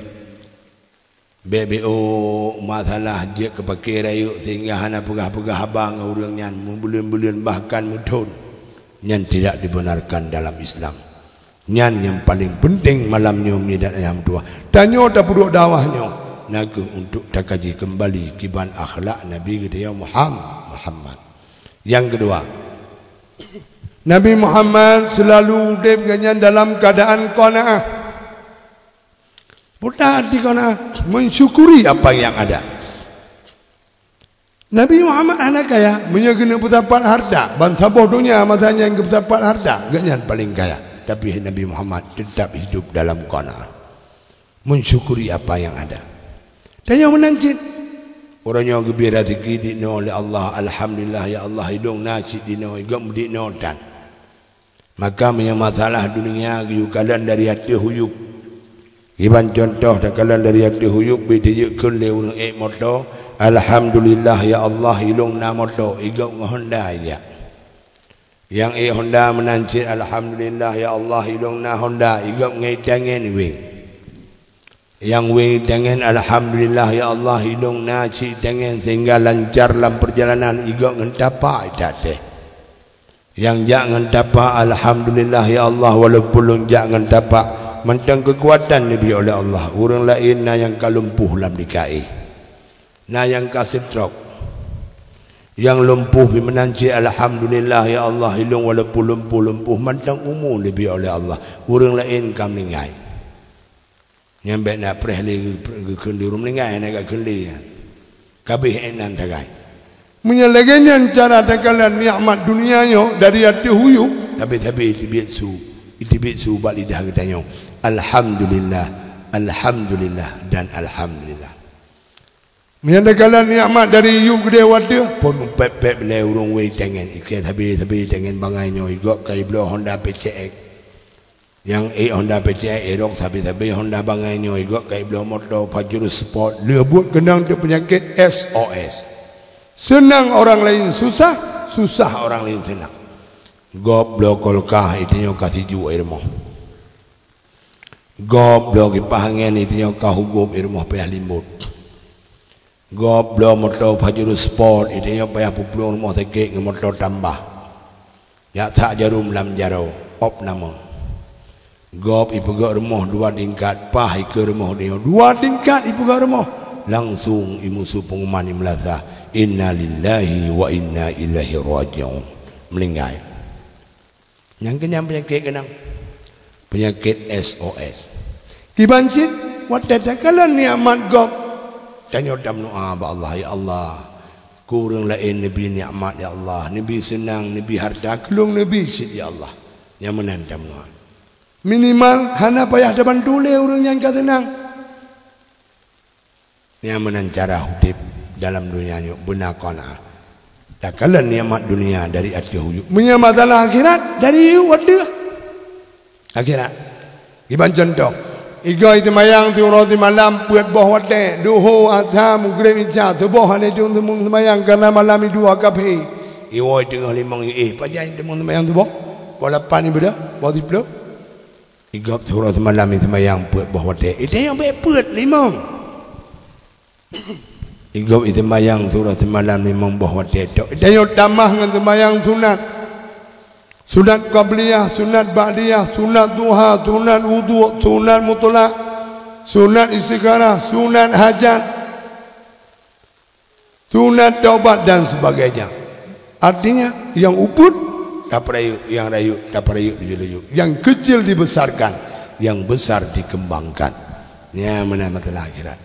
Bék-bék, oh, masalah jeuet keu paké rayeuk sehingga hana peugah-peugah haba ngon ureuëng nyan, meubuleuen-buleuen bahkan meuthon. Nyan tidak dibenarkan dalam Islam. Nyan nyang paleng peunteng malam nyoe, mi dan ayah meutuwah. Tanyoe tapeuduek dakwah nyoe na kheueh untuk takaji keumbali kiban akhlak Nabi geutanyoe Muham-, Muhammad. Nyang keudua, Nabi Muhammad seulalu udeb geuhnyan dalam keuadaan qanaah. Peue arti qanaah? Mensyukuri apa yang ada. Nabi Muhammad hana kaya, meunyoe geuneuk peusapat harta, ban saboh donya masa nyan geupeusapat harta, geuhnyan paleng kaya. Tapi Nabi Muhammad tetap hidup dalam qanaah. Mensyukuri apa yang ada. Tanyoe meunan cit. Uroe nyoe geubri raseuki dinoe lé Allah, alhamdulillah ya Allah, ilôn na cit dinoe, i gob meudinoe tan. Maka meunyoe masalah dunia geuyue kalon dari ateueh u yueb. Kiban cuntoh takalon dari ateueh u yueb, beu teujeukheun lé ureuëng ék moto, "Alhamdulillah ya Allah, ilôn na moto, i gob ngon Honda ijak." Nyang ék Honda meunan cit, "Alhamdulillah ya Allah, ilôn na Honda, i gob ngon itangen weng." Nyang weng itangen, "Alhamdulillah ya Allah, ilôn na cit itangen sehingga lancar lam perjalanan, i gob ngon tapak itat teh." Nyang jak ngon tapak, "Alhamdulillah ya Allah, walaupun lôn jak ngon tapak, mantong keukuatan neubri oleh Allah." Ureuëng laén na nyang ka lumpuh lam dikaéh. Na nyang ka stroke. Nyang lumpuh pih meunan cit, "Alhamdulillah ya Allah, ilôn walaupun lumpuh-lumpuh, mantong umu neubri oleh Allah." Ureuëng laén ka meuninggai. Nyan bék na preh lé geu-, geukheun di ureuëng meuninggai, hana geukheun lé nyan. Ka abéh ék nan sagai. Meunyoe lagée nyan cara takalon nikmat dunia nyoe dari ateueh u yueb, sabe-sabe teubiet su, teubiet su bak lidah geutanyoe. Alhamdulillah, alhamdulillah, dan alhamdulillah. Meunyoe takalon nikmat dari yueb keudeh u ateueh, phon pép-pép lé ureuëng weng itangen, ikée sabe-sabe itangen bangai nyoe, i gob ka ibloe Honda P C X. Nyang ék Honda P C X, Aerox, sabe-sabe Honda bangai nyoe, i gob ka ibloe moto Pajero Sport, lheueh buet keunong teuk peunyakét S O S. Seunang orang lain susah, susah orang lain seunang. Gob bloe kulkas, itanyoe ka sijuek i rumoh. Gob bloe kipah angén, itanyoe ka hugôb i rumoh payah limbot. Gob bloe moto Pajero Sport, itanyoe payah peuplueng rumoh sakét ngon moto tambah. Jak that jarom lam jaroe, op nama. Gob ipeugét rumoh dua tingkat, paih ikeue rumoh geutanyoe dua tingkat ipeugét rumoh. Langsong imusu peunguman imeulasa, "Innalillahi wa inna ilaihi raji'un." Meuninggai. Nyang keunyan peunyakét keunong. Peunyakét S O S. Kiban cit, watée takalon nikmat gob, tanyoe tameudoá bak Allah, "Ya Allah, keu ureuëng laén neubri nikmat, ya Allah, neubri seunang, neubri hareuta, keu lôn neubri cit, ya Allah." Nyang meunan tameudoá. Minimal hana payah tabantu lé ureuëng nyang ka seunang. Nyang meunan cara udeb dalam donya nyoe beuna qanaah. Takalon nikmat dunia dari ateueh u yueb. Meunyoe masalah akhirat, dari yueb u ateueh. Akhirat. Kiban cuntoh, i gob seumayang siuroe simalam peuet boh watée, duho, asa, mugreb, isya, suboh hana jeuet teumeuseumbayang kareuna malam i dua kaphé. Iwoe teungoh limong iéh, pajan teumeuseumbayang suboh? Boh lapan ibadah, boh siplôh. I gob siuroe simalam i seumayang peuet boh watée. Itanyoe bék peuet, limong. Igob iseumayang surah seumalam limong boh watée tok. Tanyoe tamah ngon seumayang sunat. Sunat qabliyah, sunat ba'diyah, sunat duha, sunat wudhu, sunat mutlak, sunat istikharah, sunat hajat, sunat taubat dan sebagainya. Artinya, nyang ubit tapeurayeuk, nyang rayeuk tapeurayeuk laju-laju. Nyang kecil dibesarkan, nyang besar dikembangkan. Nyan meunan masalah akhirat.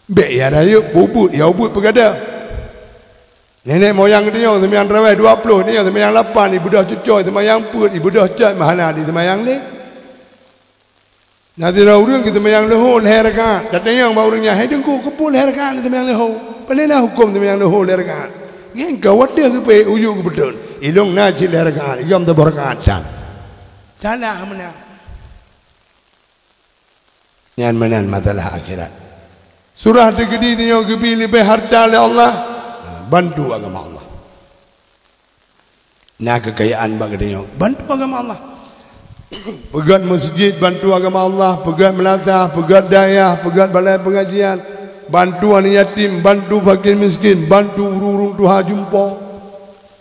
Bék nyang rayeuk ubit, nyang ubit peugada. Nenek moyang geutanyoe seumayang tarawih dua ploh, tanyoe seumayang lapan, ibeudôh cucoe, seumayang peuet, ibeudôh cot, meuhana diseumayang lé. Na sidroe ureuëng geuseumayang leuhô lhée rakaat, tatanyong bak ureuëng nyan, "Hai Teungku, keupeue lhée rakaat neuseumayang leuhô? Pane na hukôm seumayang leuhô lhée rakaat?" Nyan ka watée geupeu uju geupeutrön, "Ilong na cit lhée rakaat, igam saboh rakaat tan." Salah meunan. Nyan meunan masalah akhirat. Surah teukeudi tanyoe geubi leubeh harta lé Allah, bantu agama Allah. Na keukayaan bak geutanyoe, bantu agama Allah. Peugét meuseujid, bantu agama Allah. Peugét meulasah, peugét dayah, peugét balai peungajian, bantu aneuk yatim, bantu fakir miskin, bantu ureuëng-ureuëng tuha jumpo.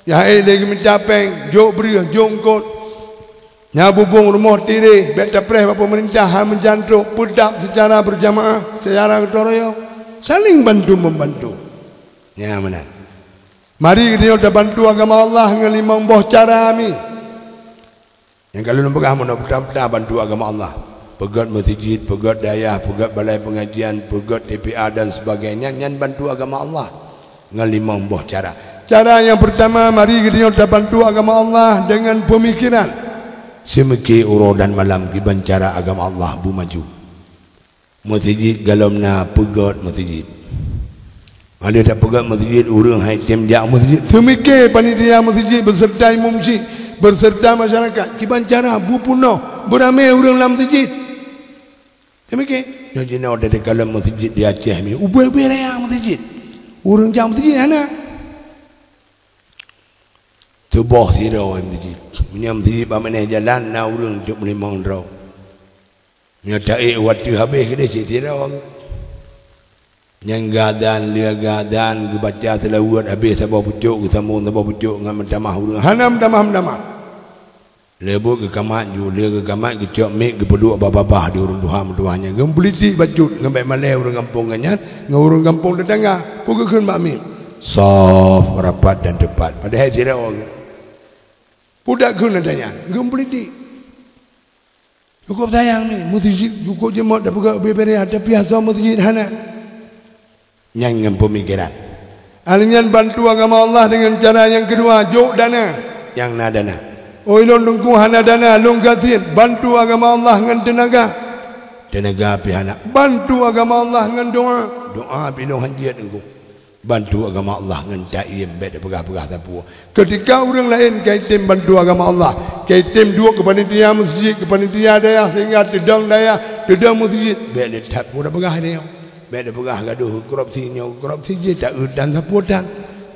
Nyang ék lé geumita péng, jok breueh, jok eungkot. Nyan bubông rumoh tireh, bék tapreh bak peumeurintah, han meujan trok, peudap seucara beurjamaah, seucara geutanyoe royong. Saléng bantu-membantu. Nyan meunan. Mari geutanyoe tabantu agama Allah ngon limong boh cara mi. Nyang ka lôn peugah meunoe, peugah-peugah bantu agama Allah. Peugét meuseujid, peugét dayah, peugét balai peungajian, peugét T P A dan sebagainya, nyan bantu agama Allah ngon limong boh cara. Cara nyang peurtama, mari geutanyoe tabantu agama Allah deungon peumikiran. Seumike uroe dan malam kiban cara agama Allah beumaju. Meuseujid galom na, peugét meuseujid. Padahai tapeugét meuseujid, ureuëng hai tem jak meuseujid. Seumike panitia meuseujid beuseurta imum syiek, beuseurta masyarakat, kiban cara beupeunoh, beuramé ureuëng lam meuseujid. Seumike, nyoe jinoe dari galom meuseujid di Aceh mi, ubé-ubé raya meuseujid. Ureuëng jak meuseujid hana. Tuboh sidroe meuseujid. Meunyoe meuseujid bak maneh jalan, na ureuëng cok meulimong droe. Meunyoe taék watée habéh keudeh cit sidroe. Nyang geuadan, lheueh geuadan, geubaca seulaweuet habéh saboh pucok, geusambong saboh pucok ngon meutamah ureuëng. Hana meutamah-meutamah. Lheueh buet geukamat ju, lheueh geukamat geucok miek geupeuduek babah-babah di ureuëng tuha meutuah nyan. Geumeupolitik bacut ngon bék malée ureuëng gampông nyan, ngon ureuëng gampông teutangga. Peue geukheun bak miek? Sof, rapat dan teupat. Padahai sidroe geuh. Peue dak kheun ata nyan? Geumeupolitik. Cukôp sayang ni, meuseujid cukôp jeumot tapeugah ubé-ubé raya, tapi asoe meuseujid hana. Nyan ngon peumikiran. Ahli nyan bantu agama Allah deungon cara nyang keudua, jok dana. Nyang na dana. Oh, ilôn teungku hana dana, lôn gasien, bantu agama Allah ngon teunaga. Teunaga pih hana, bantu agama Allah ngon doa. Doa pih lôn hanjeuet teungku. Bantu agama Allah ngon taiem, bék tapeugah-peugah sapeue. Keutika ureuëng laén ka item bantu agama Allah, ka item duek keu panitia meuseujid, keu panitia dayah sehingga teudong dayah, teudong meuseujid, bék le that peue tapeugah nyoe. Bék tapeugah gadoh korupsi nyoe, korupsi jih ta-eu dan sapeue tan.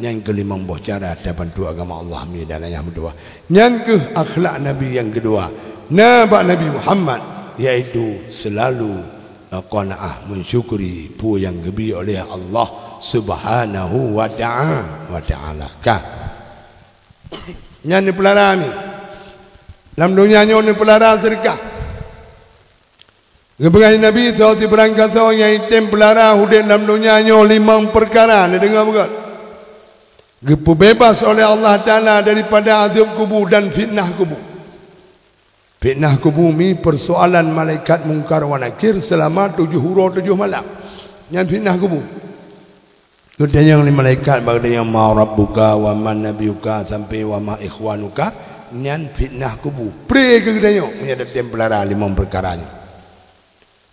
Nyan keuh limong boh cara tabantu agama Allah mi dan ayah meutuwah. Nyan keuh akhlak Nabi nyang keudua na bak Nabi Muhammad, yaitu seulalu qanaah, mensyukuri peue nyang geubri oleh Allah Subhanahu wa ta'a-, wa ta'ala. Ka. Nyan neupeulara mi. Lam donya nyoe neupeulara seudeukah. Geupeugah Nabi, soe sibarang gasoe nyang item peulara udeb lam donya nyoe limong peukara, neudeungoe beugét. Geupeubeubaih oleh Allah Taala daripada azab kubu dan fitnah kubu. Fitnah kubu mi peusoalan malaikat Mungkar wa Nakir seulama tujoh uroe tujoh malam. Nyan fitnah kubu. Geutanyong lé malaikat bak geutanyong, "Ma rabbuka wa man nabiyuka?" sampai, "Wa ma ikhwanuka?" Nyan fitnah kubu. Pré keu geutanyong meunyoe tatem peulara limong peukara nyoe.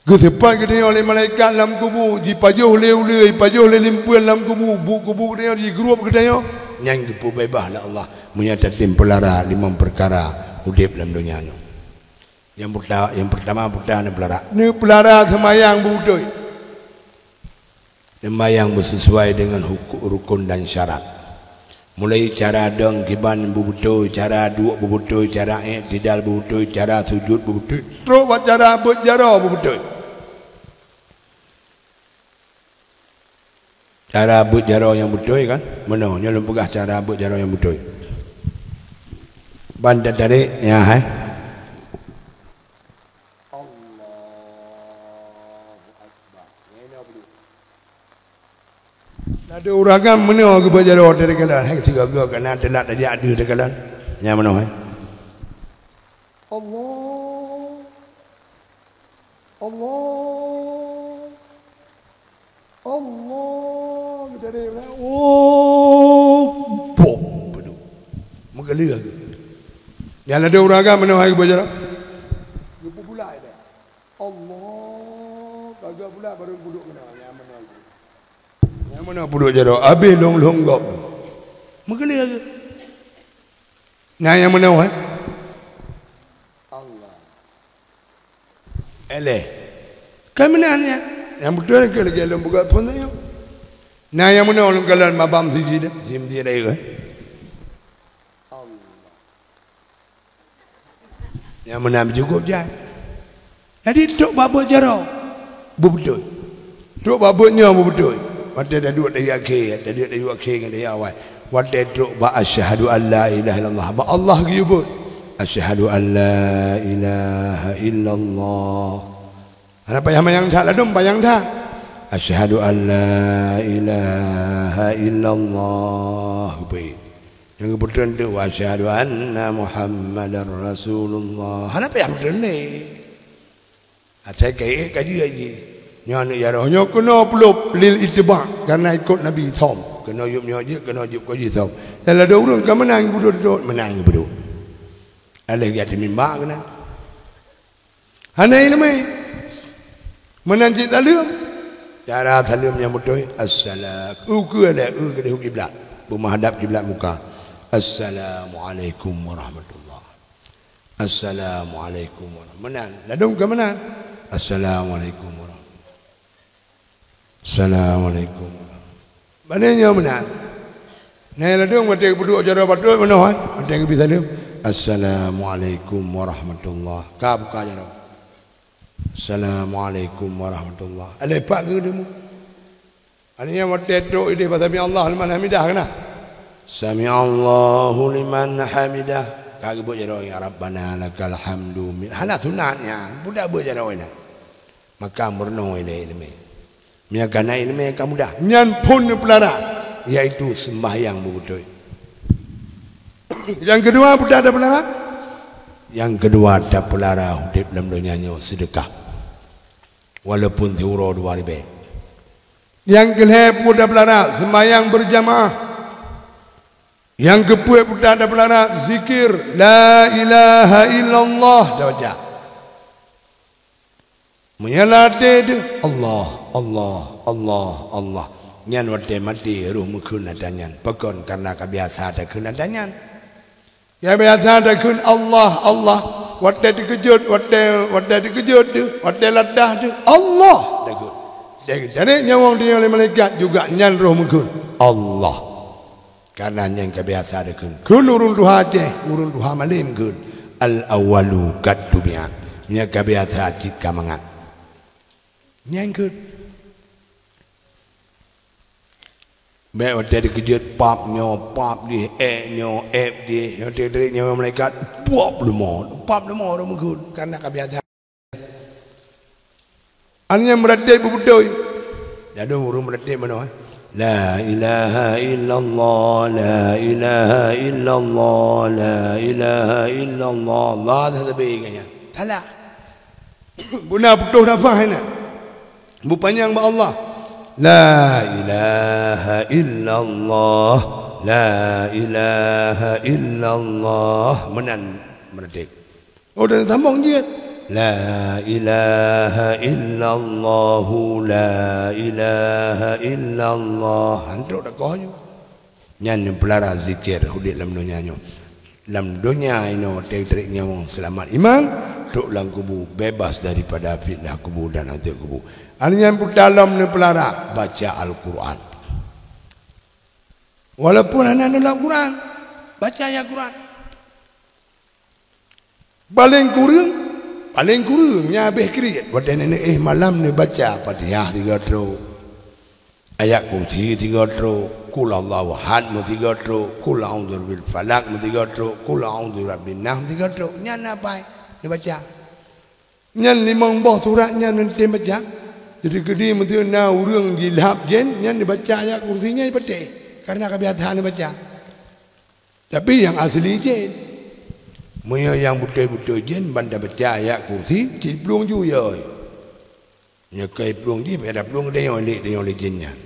Geuseupôt geutanyong lé malaikat lam kubu, jipajoh lé uleue, jipajoh lé limpeuen lam kubu, buet kubu geutanyong, jigrôp geutanyong, nyan geupeubeubaih lé Allah meunyoe tatem peulara limong peukara udeb lam donya nyoe. Nyang peurta-, nyang peurtama peukara neupeulara. Neupeulara seumayang beubeutôi. Seumayang beusesuai deungon huku-, rukon dan syarat. Mulai cara dong kiban beubeutôi, cara duek beubeutôi, cara iktidal beubeutôi, cara sujud beubeutôi, trok bak cara beuet jaroe beubeutôi. Cara beuet jaroe nyang beutôi kan? Meunoe, nyoe lôn peugah cara beuet jaroe nyang beutôi. Ban tatarek, nyan hai. Allahu Akbar. Nyan inoe beudôh. Ladôm ureueng agam meunoe geubeuet jaroe teukalon, hai sigoe-goe kana teulat tajak deuh teukalon. Nyan meunoe hai. Allah. Allah. Allah, geutanyoe, oh, pok, beudôh. Meugeuleueng. Nyan ladôm ureueng agam meunoe hai geubeuet jaroe. Geupubulai dah. Allah, ka geupubulai baru pudôk meunoe, nyan meunoe. Nyan meunoe pudôk jaroe, habéh lhong-lhong gob. Meugeuleueng. Nyan nyang meunoe hai. Allah. Eleh. Kan meunan nyan. Nyang beutôi keu lagèe lôn peugah phon nyoe. Na nyang meunoe lôn kalon mabam siji deh, sim siji deh. Allah. Nyang meunan jukôb jai. Jadi trok bak beuet jaroe beubeutôi. Trok bak beuet nyoe beubeutôi. Watèe taduek di akhé, taduek di akhé ngon di awai. Watèe trok bak asyhadu an la ilaha illallah. Bak Allah geuyue beuet. Asyhadu an la ilaha illallah. Hana payah manyang that, ladôm panyang that. Asyhadu an la ilaha illallah. Geupeuék. Nyang geupeutrön teuk, "Wa asyhadu anna Muhammadar Rasulullah." Hana payah peutrön lé. Asai ka ék ka jeuet jih. Nyoe aneuk jaroe, nyoe keunoe peulob lil ittiba', karena ikot Nabi thom. Keunoe jeuet nyoe jeuet, keunoe jeuet keu jih thom. Dan ladôm ureueng ka meunan geubeudôh-beudôh, meunan geubeudôh. Aléh geujak teumimbak keunan. Hana iéleumé. Meunan cit saleuem. Cara saleuem nyang beutôi, assalam. Ukeue lé, eu keudéh u kiblat. Beumeuhadab kiblat muka. Assalamualaikum warahmatullah. Assalamualaikum warahmatullah. Meunan. Ladôm ka meunan. Assalamualaikum warahmatullah. Assalamualaikum. Bak nyoe meunan. Nah, ladôm watèe geupeuduek jaroe bacut meunoe, eh. Watèe geubri saleuem. Assalamualaikum warahmatullah. Ka buka jaroe. Assalamualaikum warahmatullah. Aléh pat geudeungoe. Artinya watèe trok idéh bak sami'allahu liman hamidah keunan. Sami'allahu liman hamidah. Ka geubeuet jaroe, "Ya Rabbana lakal hamdu." Hana sunat nyan. Budak beuet jaroe nyan. Maka meurunoe ilèe iéleumé. Meunyo ka na iéleumé ka mudah. Nyan phôn neupeulara, yaitu seumbahyang beubeutôi. Nyang keudua peue tapeulara? Nyang keudua tapeulara udép lam donya nyoe seudeukah. Walaupun siuroe dua ribèe. Nyang keulhèe peue tapeulara? Seumbahyang beurjamaah. Nyang keupeuet peue tapeulara? Zikir la ilaha illallah tabaca. Meunyo lam até teuh, Allah, Allah, Allah, Allah. Nyan watèe maté roh meukheun atra nyan. Pakon? Karena ka biasa takheun atra nyan. Ka biasa takheun Allah, Allah. Watèe teukeujot, watèe, watèe teukeujot teuh, watèe latah teuh, Allah takheun. Jadi nyawöng tanyong lé malaikat juga nyan roh meukheun, Allah. Karena nyan ka biasa takheun. Kheun ureueng tuha Aceh, ureueng tuha Malém kheun, "Al-awwalu kat-tubi'at." Nyan ka biasa cit ka mangat. Nyan kheun. Bèk watèe teukeujot pap nyoe, pap jih, èk nyoe, èk jih. Nyoe teukeujot nyoe malaikat, pap leumô, pap leumô ureueng meukheun. Karena ka biasa. Aneuëk nyan meuratéb beubeutôi. Ladôm ureuëng meuratéb meunoe, eh. La ilaha illallah, la ilaha illallah, la ilaha illallah. Allah dah sabe geuh nyan. Salah. Beuna putôh nafah nyan. Beupanyang bak Allah. La ilaha illallah, la ilaha illallah. Meunan meuratéb. Oh, dan sambông jeuet. La ilaha illallahu, la ilaha illallah. Han trok dakoh nyoe. Nyan nyang peulara zikir udép lam donya nyoe. Lam donya inoe trok-trok nyawöng seulamat iman, trok lam kubu bebas daripada fitnah kubu dan azab kubu. Aneuëk nyan peutalom neupeulara baca Al-Quran. Walaupun hana neulom Quran, baca ya Quran. Paleng kureueng, paleng kureueng nyan habéh kriet watée neuéh malam neubaca Fatihah tiga troh. Ayat Kursi sigoe trok, Qul Huwallahu Ahad meusigoe trok, Qul A'udzu Birabbil Falaq meusigoe trok, Qul A'udzu Birabbin Nas meusigoe trok. Nyan na pai neubaca. Nyan limong boh surat nyan meuntém baca. Jadi keudeh meuseu na ureuëng jilhab jén, nyan neubaca Ayat Kursi nyan patéh, kareuna ka biasa neubaca. Tapi nyang asli jén. Meunyoe nyang beutôi-beutôi jén, ban tabaca Ayat Kursi, cit plueng ju yo. Nyoe keu plueng jih, beda plueng geutanyoe, lé tanyoe lé jén nyan.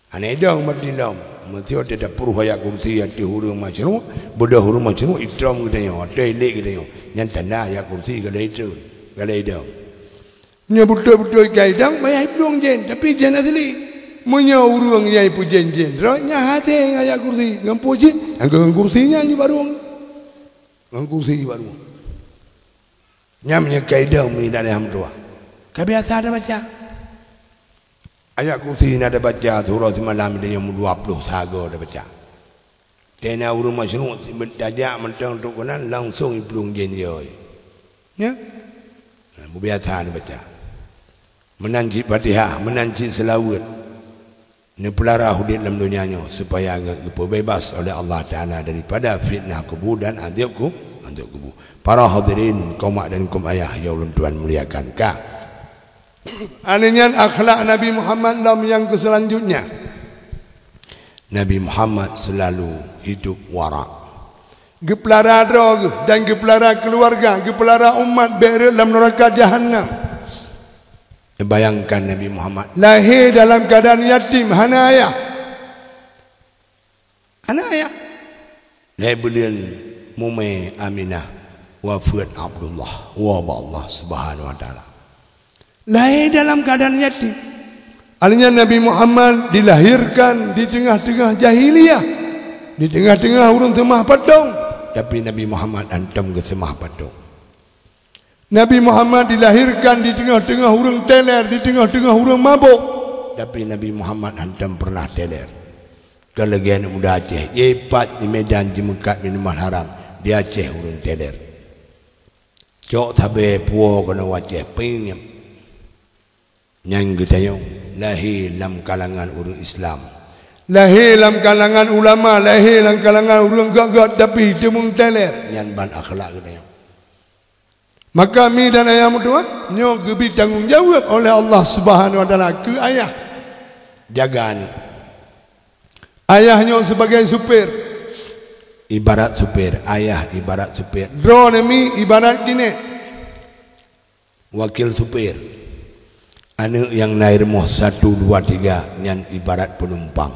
Hana idong mat lilom, meuseu teutab pruh Ayat Kursi ateueh ureuëng masyruq, beudôh ureuëng masyruq itrom geutanyoe, ateueh lé geutanyoe. Nyan tanda Ayat Kursi galai treun, galai idong. Nyoe beutôi-beutôi ka idong, payah plueng jén, tapi jén asli. Meunyoe ureuëng nyang ipeujén jén droe, nyan hasé ngon Ayat Kursi, ngon peue cit, ngon Kursi nyan jibarong. Ngon Kursi jibarong. Nyan meunyoe ka idong mi dan nyang meutuah. Ka biasa tabaca. Ayat Kursi na tabaca, surah simalam tanyoe meudua ploh sagoe tabaca. Tena ureuëng masyruq sibeuet tajak mantong trok keunan langsong iplueng jén yo. Nya? Nah, mubiasa neubaca. Meunan cit Fatihah, meunan cit seulaweuet. Neupeulara udeb lam donya nyoe supaya geupeubeubaih oleh Allah Taala daripada fitnah kubu dan azab ku-, azab kubu. Para hadirin, kaum mak dan kaum ayah yang ulôn tuan muliakan ka. Aneuëk nyan akhlak Nabi Muhammad lom nyang keu seulanjutnya. Nabi Muhammad selalu hidup warak. Geupeulara droe geuh dan geupeulara keuluwarga, geupeulara umat bék rhot lam neuraka jahannam. Bayangkan Nabi Muhammad lahé dalam keuadaan yatim, hana ayah. Hana ayah. Lhée buleuen mumé Aminah wafeuet Abdullah, woe bak Allah Subhanahu wa Taala. Lahé dalam keuadaan yatim. Akhirnya Nabi Muhammad dilahirkan di tengah-tengah jahiliyah, di tengah-tengah ureuëng seumah patong, tapi Nabi Muhammad hantom geuseumah patong. Nabi Muhammad dilahirkan di teungoh-teungoh ureuëng teler, di teungoh-teungoh ureuëng mabök. Tapi Nabi Muhammad hantom peureunah teler. Kon lagée aneuëk muda Aceh, jipat di Medan jimeukat minuman haram, di Aceh ureuëng teler. Cok sabe puwoe keunoe u Aceh, pinyeb. Nyan geutanyoe lahé lam kalangan ureuëng Islam. Lahé lam kalangan ulama, lahé lam kalangan ureuëng gét-gét, tapi teumeung teler. Nyan ban akhlak geutanyoe. Maka mi dan ayah meutuah, nyoe geubri tanggong jaweueb oleh Allah Subhanahu wa Taala keu ayah jaga aneuëk. Ayah nyoe sibagai supir, ibarat supir, ayah ibarat supir. Droeneuh mi ibarat kinet, wakil supir. Aneuëk nyang na i rumoh satu, dua, tiga nyan ibarat peunumpang.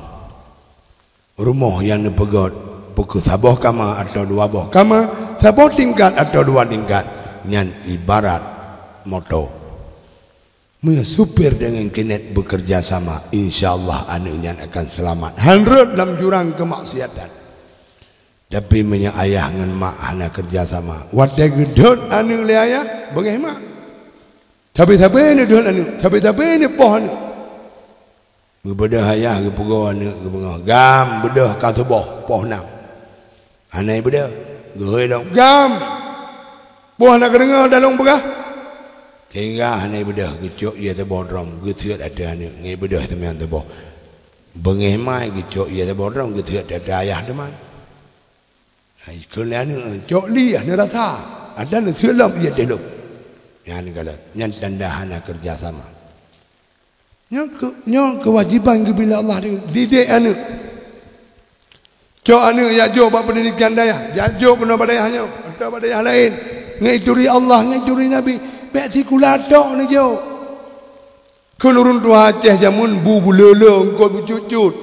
Rumoh nyang neupeugét, peu kheueh saboh kama atawa dua boh kama, saboh tingkat atawa dua tingkat, nyan ibarat moto. Meunyoe supir deungon kinet beukeureuja sama, insya Allah aneuëk nyan akan seulamat, hán rhot lam jurang keumaksiatan. Tapi meunyoe ayah ngon mak hana keureuja sama, watée geudhôt aneuëk lé ayah, beungéh mak. Sabe-sabe neudhôt aneuëk, sabe-sabe neupoh aneuëk. Geubeudôh ayah geupeugoe aneuëk geubeungoh, "Gam, beudôh ka suboh, poh nam." Hana ibeudôh, geuhôi lom, "Gam, boh hana keudeungoe dalông peugah." Sehingga hana ibeudôh, geucok ié saboh drom, geuseuet ateueh aneuëk, ngon ibeudôh teuma saboh. Beungéh mai geucok ié saboh drom, geuseuet ateueh ayah teuma. Hai, keu lé aneuëk, cok li, hana rasa. Adan seulam, iya teh lom. Nyan galak, nyan tanda hana keureuja sama. Nyoe keu-, nyoe keuwajéban geubri lé Allah di-, didik aneuëk. Cok aneuëk jak jok bak peundidikan dayah, jak jok keunoe bak dayah nyoe, atawa bak dayah laén. Ngon ituri Allah, ngon ituri Nabi, bék sikula tok neujok. Kheun ureuëng tuha Aceh jameun bu buleue-leue eungkot bucut-cut.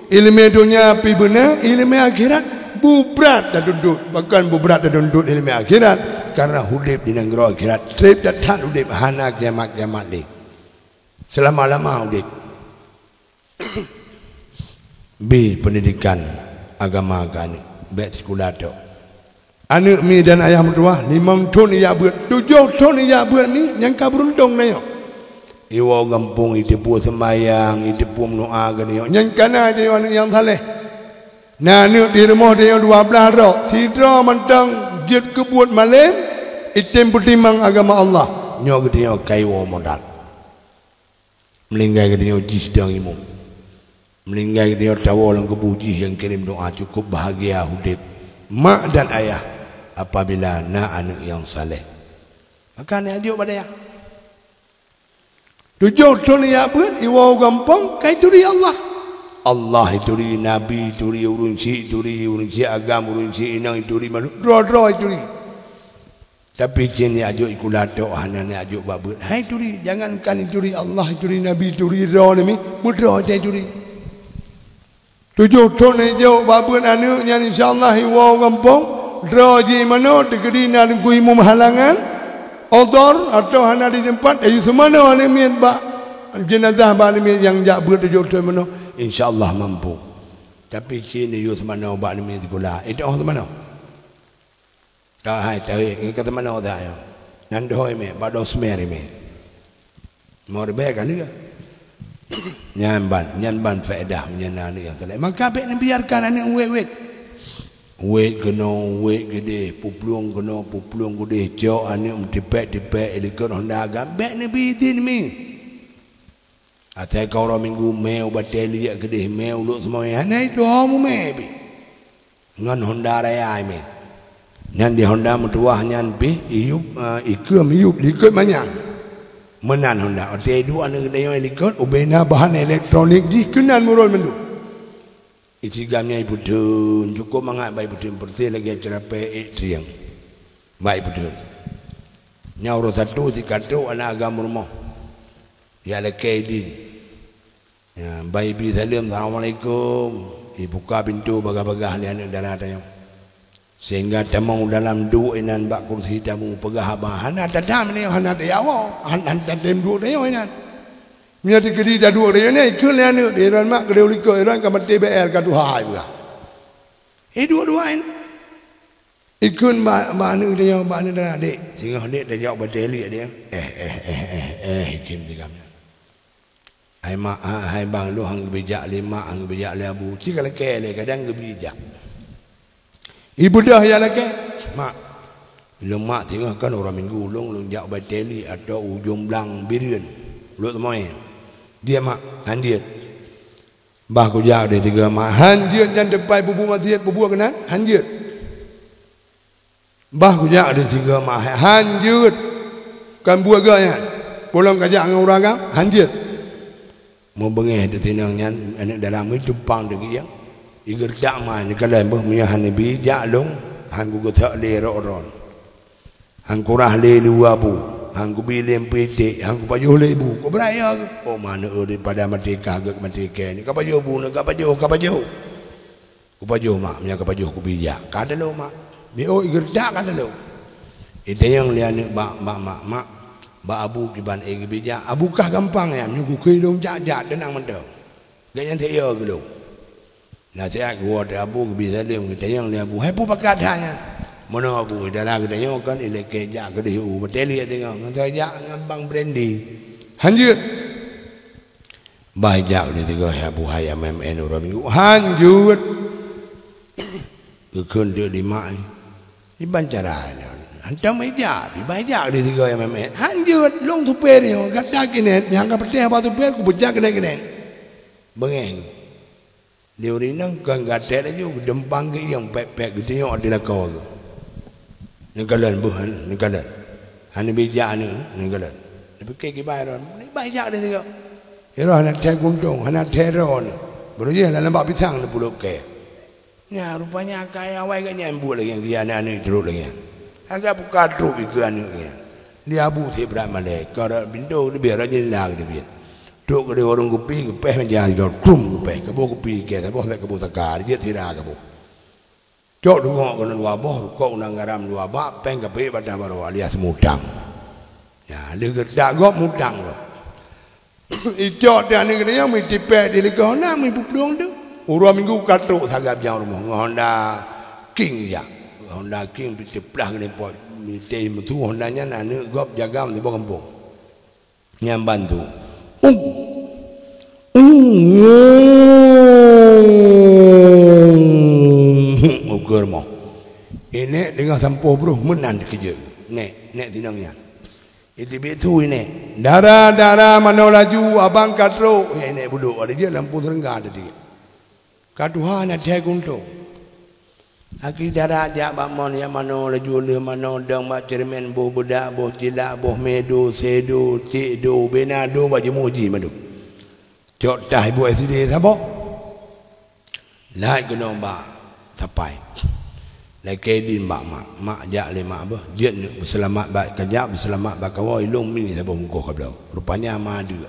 Iéleumé donya pih beuna, iéleumé akhirat bu brat tatuntut. Pakon bu brat tatuntut iéleumé akhirat? Karena udeb di nanggroe akhirat, treb that-that udeb, hana kiamat-kiamat lé. Seulama-lama udeb. Bi peundidikan agama keu aneuëk, bék sikula tok. Aneuëk mi dan ayah meutuah, limong thon ijak beuet, tujoh thon ijak beuet mi, nyang ka beuruntung tanyoe. Iwoe gampông, iteupeue seumbahyang, iteupeue meudoá keu tanyoe, nyan kana tanyoe aneuëk nyang saleh. Na aneuëk di rumoh tanyoe dua blaih droe, sidroe mantong jeuet keu buet malém, item peutimang agama Allah, nyoe geutanyoe ka iwoe modal. Meuninggai geutanyoe jih sidang imum. Meuninggai geutanyoe tawoe lam kubu jih nyang kirém doa, cukup bahagia udép mak dan ayah apabila na aneuëk nyang saleh. Maka aneuk jok bak dayah. Tujoh thon jak beuet, iwoe u gampông, ka ituri Allah. Allah ituri, Nabi ituri, ureuëng chik ituri, ureuëng chik agam, ureuëng chik inong ituri, manök droe-droe ituri. Tapi cen jak jok sikula tok hana jak jok bak beuet. Hai turi, jangankan ituri Allah, ituri Nabi, ituri droe nyan, meutroh ata ituri. Tujoh thon jak jok bak beuet aneuëk nyan, insya Allah iwoe u gampông, droe jih manoe teukeudi na teungku imum halangan, udhur, atawa hana di teumpat, yue seumanoe aneuëk miet bak jeunazah bak aneuëk miet nyang jak beuet tujoh thon manoe, insya Allah mampu. Tapi cen yue seumanoe bak aneuëk miet sikula, eh, teuh seumanoe. Ka hai tarék ngon kata manoe dah nyoe. Nan doi mé, bak dosmer mé. Mau ribèe kali ka. Nyan ban, nyan ban faedah meunyoe na aneuëk nyang saleh. Maka bèk neubiarkan aneuëk wét-wét. Wét keunoe, wét keudeh, peuplueng keunoe, peuplueng keudeh, cok aneuëk meutipék-tipék, ilikot honda agam, bèk neubi idhin mi. Asai ka uroe minggu mé u batée liek keudeh, mé u Lhokseumawe, hana ituho mumé pih. Ngon honda raya mé. Nyan di honda meutuwah nyan pih iyup, eh, ikeuem iyup likot manyang. Meunan honda, watée iduek aneuëk geutanyoe likot, ubena bahan elektronik jih keunan murot mandum. Isigam nyan ipeutheun, cukôp mangat bak ipeutheun, peureuséh lagée ceurapée ék trieng. Bak ipeutheun. Nyan uroe Sabtu sikatrok aneuk agam rumoh. Jak lakée idin. Ya, bak ibi saleuem, "Assalamualaikum." Ibuka pintoe bagah-bagah lé aneuëk dara tanyoe. Sehingga tamong u dalam duek inan bak kursi tamu peugah haba. Hana tatam nyoe, hana tayawoe, hana tatem duek tanyoe inan. Meunyoe teukeudi taduek tanyoe nyan, ikheun lé aneuëk, "Droeneuh mak, keudeh u likot, droeneuh ka maté B L ka tuha," ipeugah. Eh, duek-duek inan. Ikheun bak, bak aneuëk tanyoe, bak aneuëk dara, "Dek, singoh dek tajak u batée liek dek." "Eh, eh, eh, eh, eh," ikheun tigam nyan. Hai mak, ha-, hai bang, lôn han geubijak lé mak, han geubijak lé abu. Ci ka lakée lé, kadang geubijak. Ibeudôh jak lakée, "Mak, lôn mak teungoh kon uroe minggu, lôn, lôn jak u batée liek atau u Jomblang Bireuen, Lhokseumawe." "Jeuet mak." "Han jeuet." "Bah kujak deh tiga mak." "Han jeuet, nyan teumpat peubuet maksiet, peubuet keunan, han jeuet." "Bah kujak deh tiga mak." "Han jeuet." "Kon buet geuh nyan. Peue lom kajak ngon ureuëng agam, han jeuet." Meubeungéh di sinong nyan, aneuëk dara meutumpang di giyang. Igeureutak ma neukalon boh, "Meunyoe hana bijak lôn, han kugeusok lé rot-rot. Han kurah lé luwa bu, han kubi lé meupiték, han kupajoh lé bu, kubra ya." Oh, ma aneuëk daripada maté kah geuh maté kée ni, "Kapajoh bu nyoe, kapajoh, kapajoh." "Kupajoh mak, meunyoe kapajoh kubijak." "Ka teulheueh mak." Miôh igeureutak ka teulheueh. Itanyong lé aneuëk bak, bak mak, "Mak, bak abu kiban ék geubijak?" "Abu kah gampang nyan, meunyoe kukheun lôn jak-jak teunang mantong. Gobnyan teuyo keu lôn." Naseuhat geuwoe teuh abu geubi saleuem, geutanyong lé abu, "Hai peue pakat that nyan?" "Meunoe abu, dara geutanyoe kon ilakée jak keudeh u batée liek teungoh, ngon tajak ngon bang Brandy." "Han jeuet." "Bah jak deh tiga hai abu hai M M N uroe minggu." "Han jeuet." Geukheun teuk di mak, "Iban cara nyan, hantom ijak, bah jak deh tiga hai M M N." "Han jeuet, lôn supée nyoe, gata keuneuk, nyang ka peuteh bak supée, kupeujak keuneuk-keuneuk." Beungéh. Di ureuëng inong kon gatéh laju, geudumpang geuieng pék-pék, geutunyok di lakoe geuh. Neukalon beuh, neukalon. Hana bijak aneuëk, neukalon. Neupiké kiban droe, bah jak deh tiga. Droe hana thèe guntông, hana thèe droe nyoe. Beurujih lam bak pisang neupulop kée. Nyan rupanya akai awai geuh nyan buet lagée nyan, keu aneuëk-aneuëk trok lagée nyan. Agak buka trok ikeue aneuëk nyan. Di abu sibrat malée, ka rot pintoe geuteubiet, rot jeundela geuteubiet. Trok keudeh warong kupi, geupéh meja sidroe, trum geupéh, kaboh kupi kée saboh, bék kaboh saka, jeuet sira kaboh. Cok teungok keunoe dua boh, rukok unang garam dua bak, péng kapék bata baroe alias mutang. Ya, lheueh geureutak gob mutang gob. Icok teuh aneuëk geutanyoe meutipék di likot na meuplueng teuh. Uroe minggu ka trok sagai bak rumoh ngon Honda King jak. Honda King pih seuplah geuneupot, meuté meusu Honda nyan aneuëk gob jaga meusiboh gampông. Nyan bantu. Ung. Ung. Ukeue rumoh. Inék teungoh sampoe broh meunan teukeujot. Nék, nék tinong nyan. Iteubiet su inék. "Dara, dara, manoe laju, abang ka trok." Nyan inék budok, ada jeuet lampu seureuga tadi. Ka tuha na thai guntông. Aki dara jak bak mon, jak manoe laju, lheueh manoe dong bak ceureumen, boh beudak, boh cilak, boh mè do, sè do, cék do, bina do bak jeumu ji mandum. Cok tah ibu S D saboh. Lheueh keunong bak sapai. Lakée idin bak mak. Mak jak lé mak beuh. Jeuet neuk beuseulamat bak kajak, beuseulamat bak kawoe, ilôn mi saboh mukoh kabloe. Rupanya ma deuk.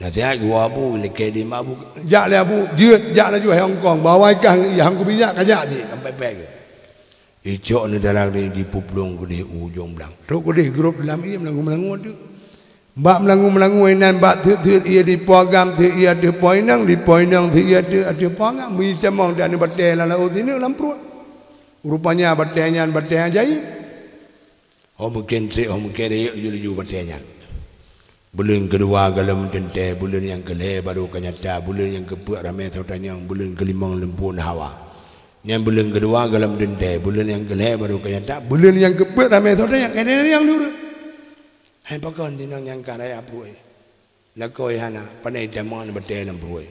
Nasihat geuwoe abu, lakée idin bak abu. Jak lé abu, jeuet, jak laju hai Hong Kong. Bawai kah ngon ie, han kubi jak, kajak jih, sampai pèe geuh. Icok neudalang di, di puplueng keudeh u ujong blang. Trok keudeh grôp lam ie, meulangô-meulangô teuk. Bak meulangô-meulangô inan, bak theuet-theuet ie di po agam, theuet ie ateueh po inong, di po inong theuet ie ateueh, ateueh po agam. Meuitamong dan batée lam laôt sineuk lam pruet. Rupanya batée nyan batée ajaéb. Ho mungken trek, ho mungken rayeuk laju-laju batée nyan. Buleuen keudua goh lom teuntée, buleuen nyang keulhée barô ka nyata, buleuen nyang keupeuet ramé soe tanyong, buleuen keulimong lumpon hawa. Nyan buleuen keudua goh lom teuntée, buleuen nyang keulhée barô ka nyata, buleuen nyang keupeuet ramé soe tanyong, kadang nyang lureuh. Hai pakon tinong nyang ka raya pruet. Lakoe hana, pandai tamong batée lam pruet.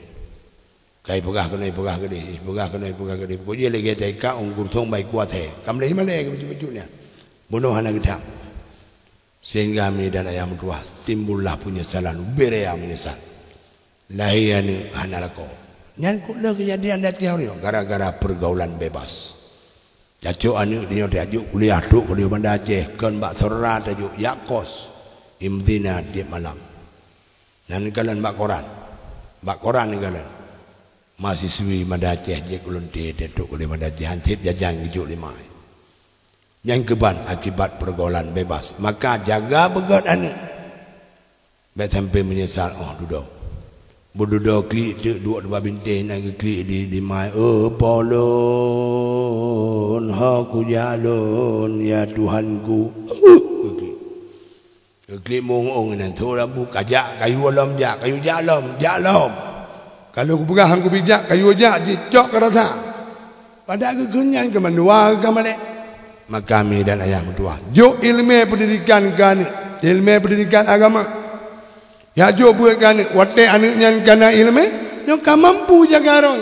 Kai peugah keunoe, peugah keudeh, peugah keunoe, peugah keudeh. Pokok jih lagée taika ungkur thong bai kuat he. Kam lé malée keu bacut-bacut nyan. Bunoe hana geutham. Sehingga mi dan ayah meutuwah timbullah penyesalan, ubé raya menyesal. Lahé aneuëk hana lakoe. Nyan keuh lheueh keujadian di ateueh uroe nyoe gara-gara pergaulan bebas. Tacok aneuëk tanyoe tajok kuliah trok keudeh Banda Aceh, kon bak syedara tajok, jak kos, imzina tieb malam. Nan kalon bak koran. Bak koran nan kalon. Mahasiswi Banda Aceh jeuet u lonte trok keudeh Banda Aceh, han sép jajan geujok lé ma. Nyan keuban akibat pergaulan bebas. Maka jaga beugét aneuëk. Bék sampai menyesal óh dudoe. Beududoe klik teuk duek dua bintéh na geuklik di, di ma, "Oh, po lôn, ho kujak lôn, ya Tuhanku." Geuklik. Geuklik meuong-ong inan, "Tho lampu, kajak, kayue lom jak, kayue jak lom, jak lom. Ka lheueh kupeugah han kubi jak, kayue jak, jicok ka rasa." Padahai geukheun nyan keu mandua ka malée. Maka mi dan ayah meutuwah, jok iéleumé peundidikan keu aneuëk, iéleumé peundidikan agama. Jak jok beuet keu aneuëk, watée aneuëk nyan ka na iéleumé, nyoe ka mampu jaga droe.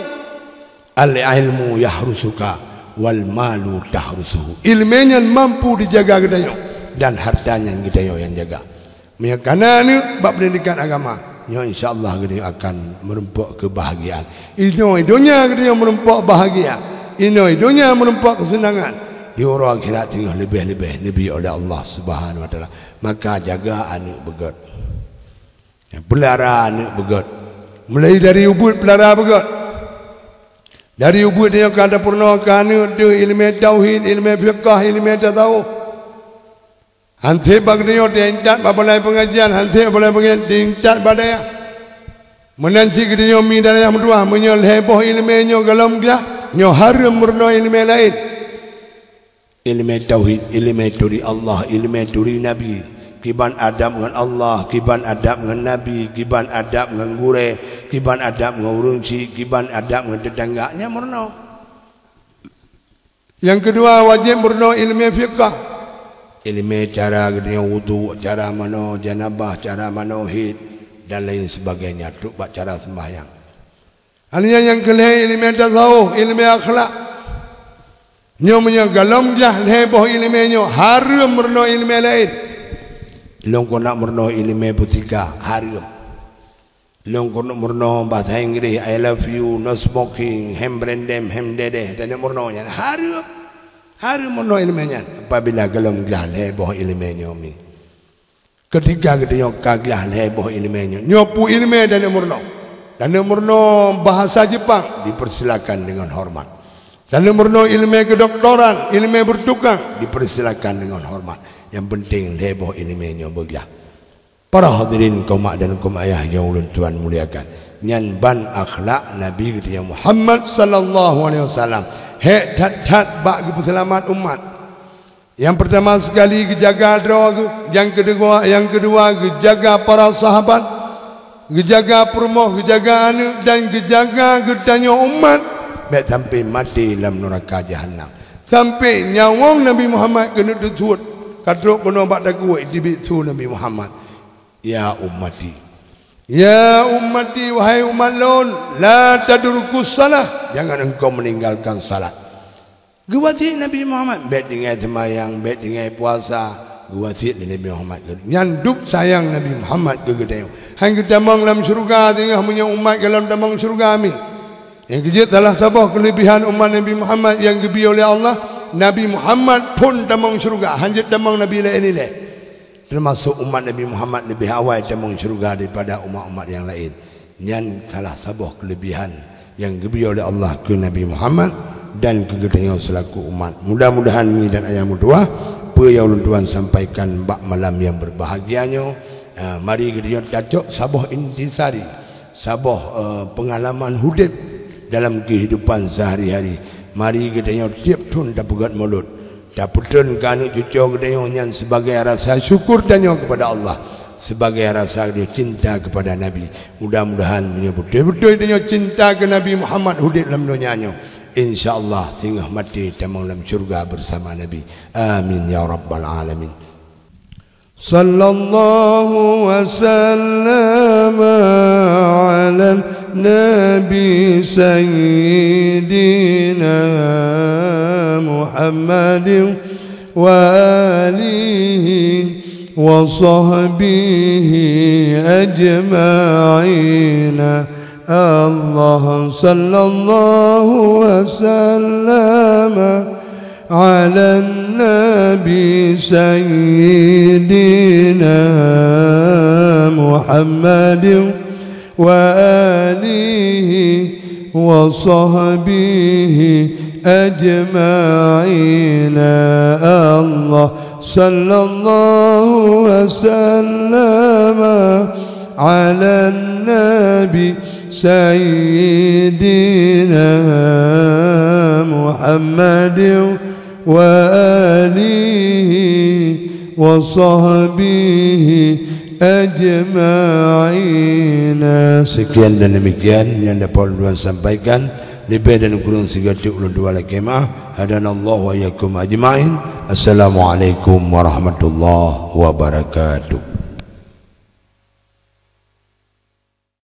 "Al-ilmu yahrusuka wal malu tahrusuhu." Iéleumé nyan mampu jijaga geutanyoe, dan hareuta nyan geutanyoe nyang jaga. Meunyoe ka na aneuëk bak peundidikan agama, nyoe insya Allah geutanyoe akan meurumpok keubahgiaan. Inoe donya geutanyoe meurumpok bahgia, inoe donya meurumpok keuseunangan, di uroe akhirat teungoh leubeh-leubeh neubri oleh Allah Subhanahu wa Taala. Maka jaga aneuëk beugét. Peulara aneuëk beugét. Mulai dari ubeuet peulara beugét. Dari ubeuet tanyoe ka tapeurunoe keu aneuëk teuh iéleumé tauhid, iéleumé fiqah, iéleumé tasawuf. Han sép bak geutanyoe teuintat bak balai peungajian, han sép balai peungajian teuintat bak dayah. Meunan cit geutanyoe mi dan ayah meutuwah, meunyoe lhée boh iéleumé nyoe goh lom glah, nyoe hareuem meurunoe iéleumé laén. Iéleumé tauhid, iéleumé turi Allah, iéleumé turi Nabi, kiban adab ngon Allah, kiban adab ngon Nabi, kiban adab ngon gurée, kiban adab ngon ureuëng chik, kiban adab ngon teutangga, nyan meurunoe. Nyang keudua, wajéb meurunoe iéleumé fiqah. Iéleumé cara geutanyoe wudhu, cara manoe janabah, cara manoe hét, dan lain sebagainya, trok bak cara seumbahyang. Hana nyan nyang keulhée iéleumé tasawuf, iéleumé akhlak. Nyoe meunyoe goh lom glah lhée boh iéleumé nyoe, hareuem meurunoe iéleumé laén. Lôn keuneuk meurunoe iéleumé pusika, hareuem. Lôn keuneuk meurunoe bahasa Inggréh, "I love you, no smoking, hem brendem, hem dedeh," dan meurunoe nyan. Hareuem. Hareuem meurunoe iéleumé nyan. Apabila goh lom glah lhée boh iéleumé nyoe mi. Keutika geutanyoe ka glah lhée boh iéleumé nyoe, nyoe peue iéleumé taneuk meurunoe? Taneuk meurunoe bahasa Jepang, dipersilakan dengan hormat. Taneuk meurunoe iéleumé kedoktoran, iéleumé bertukang, dipersilakan dengan hormat. Yang penting lhée boh iéleumé nyoe beuglah. Para hadirin kaum mak dan kaum ayah nyang ulôn tuan muliakan, nyan ban akhlak Nabi geutanyoe Muhammad sallallahu alaihi wasallam. Hék that-that bak geupeuseulamat umat. Nyang peurtama sekali geujaga droe geuh, nyang keudua, nyang keudua geujaga para sahabat, geujaga peurumoh, geujaga aneuëk, dan geujaga geutanyoe umat bék sampai maté lam neuraka jahanam. Sampai nyawöng Nabi Muhammad keuneuk teusuet, Ka trok keunoe bak takue, iteubiet su Nabi Muhammad, "Ya ummati, ya ummati, wahai umat lôn, la tadrukus shalah, jangan engkau meninggalkan salat." Geuwasiet Nabi Muhammad, bèk tinggai seumayang, bèk tinggai puasa. Geuwasiet lé Nabi Muhammad. Nyan dub sayang Nabi Muhammad keu geutanyoe. Han geutamong lam syeuruga singoh meunyoe umat gohlom tamong syeuruga, amin. Nyang keujeuet, salah saboh keuleubihan umat Nabi Muhammad nyang geubri lé Allah, Nabi Muhammad phon tamong syeuruga, han jeuet tamong nabi laén ilèe. Teumasok umat Nabi Muhammad leubeh awai tamong syeuruga daripada umat-umat nyang laén. Nyan salah saboh keuleubihan nyang geubri lé Allah keu Nabi Muhammad dan keu geutanyoe seulaku umat. Mudah-mudahan nyoe dan ayah meutuwah, peue nyang ulôn tuan sampaikan bak malam nyang berbahagia nyoe, ah, mari geutanyoe tacok saboh intisari, saboh, eh, peungalaman udép dalam keuhidupan seuhari-hari. Mari geutanyoe tiep thon tapeugèt mulod, tapeutreun keu aneuk cucoe geutanyoe nyan sibagai rasa syukur tanyoe keupada Allah, sibagai rasa geutanyoe cinta keupada Nabi. Mudah-mudahan meunyoe beutôi-beutôi tanyoe cinta keu Nabi Muhammad udép lam donya nyoe, insya Allah singoh maté tamong lam syeuruga beusama Nabi. Amin ya rabbal alamin. Sallallahu wa sallama ala nabi sayyidina Muhammadin wa alihi wa sahbihi ajma'in. Allah sallallahu wa sallama ala nabi sayyidina Muhammadin wa alihi wa sahbihi ajma'in. Allah sallallahu wa sallama ala nabi sayyidina Muhammadin wa alihi wa sahbihi ajma'in. Sekian dan demikian nyang dapat ulôn sampaikan. Leubeh dan kurang sigoe teuk ulôn tuan lakèe meu'ah. Hadanallahu wa iyyakum ajma'in. Assalamualaikum warahmatullahi wabarakatuh.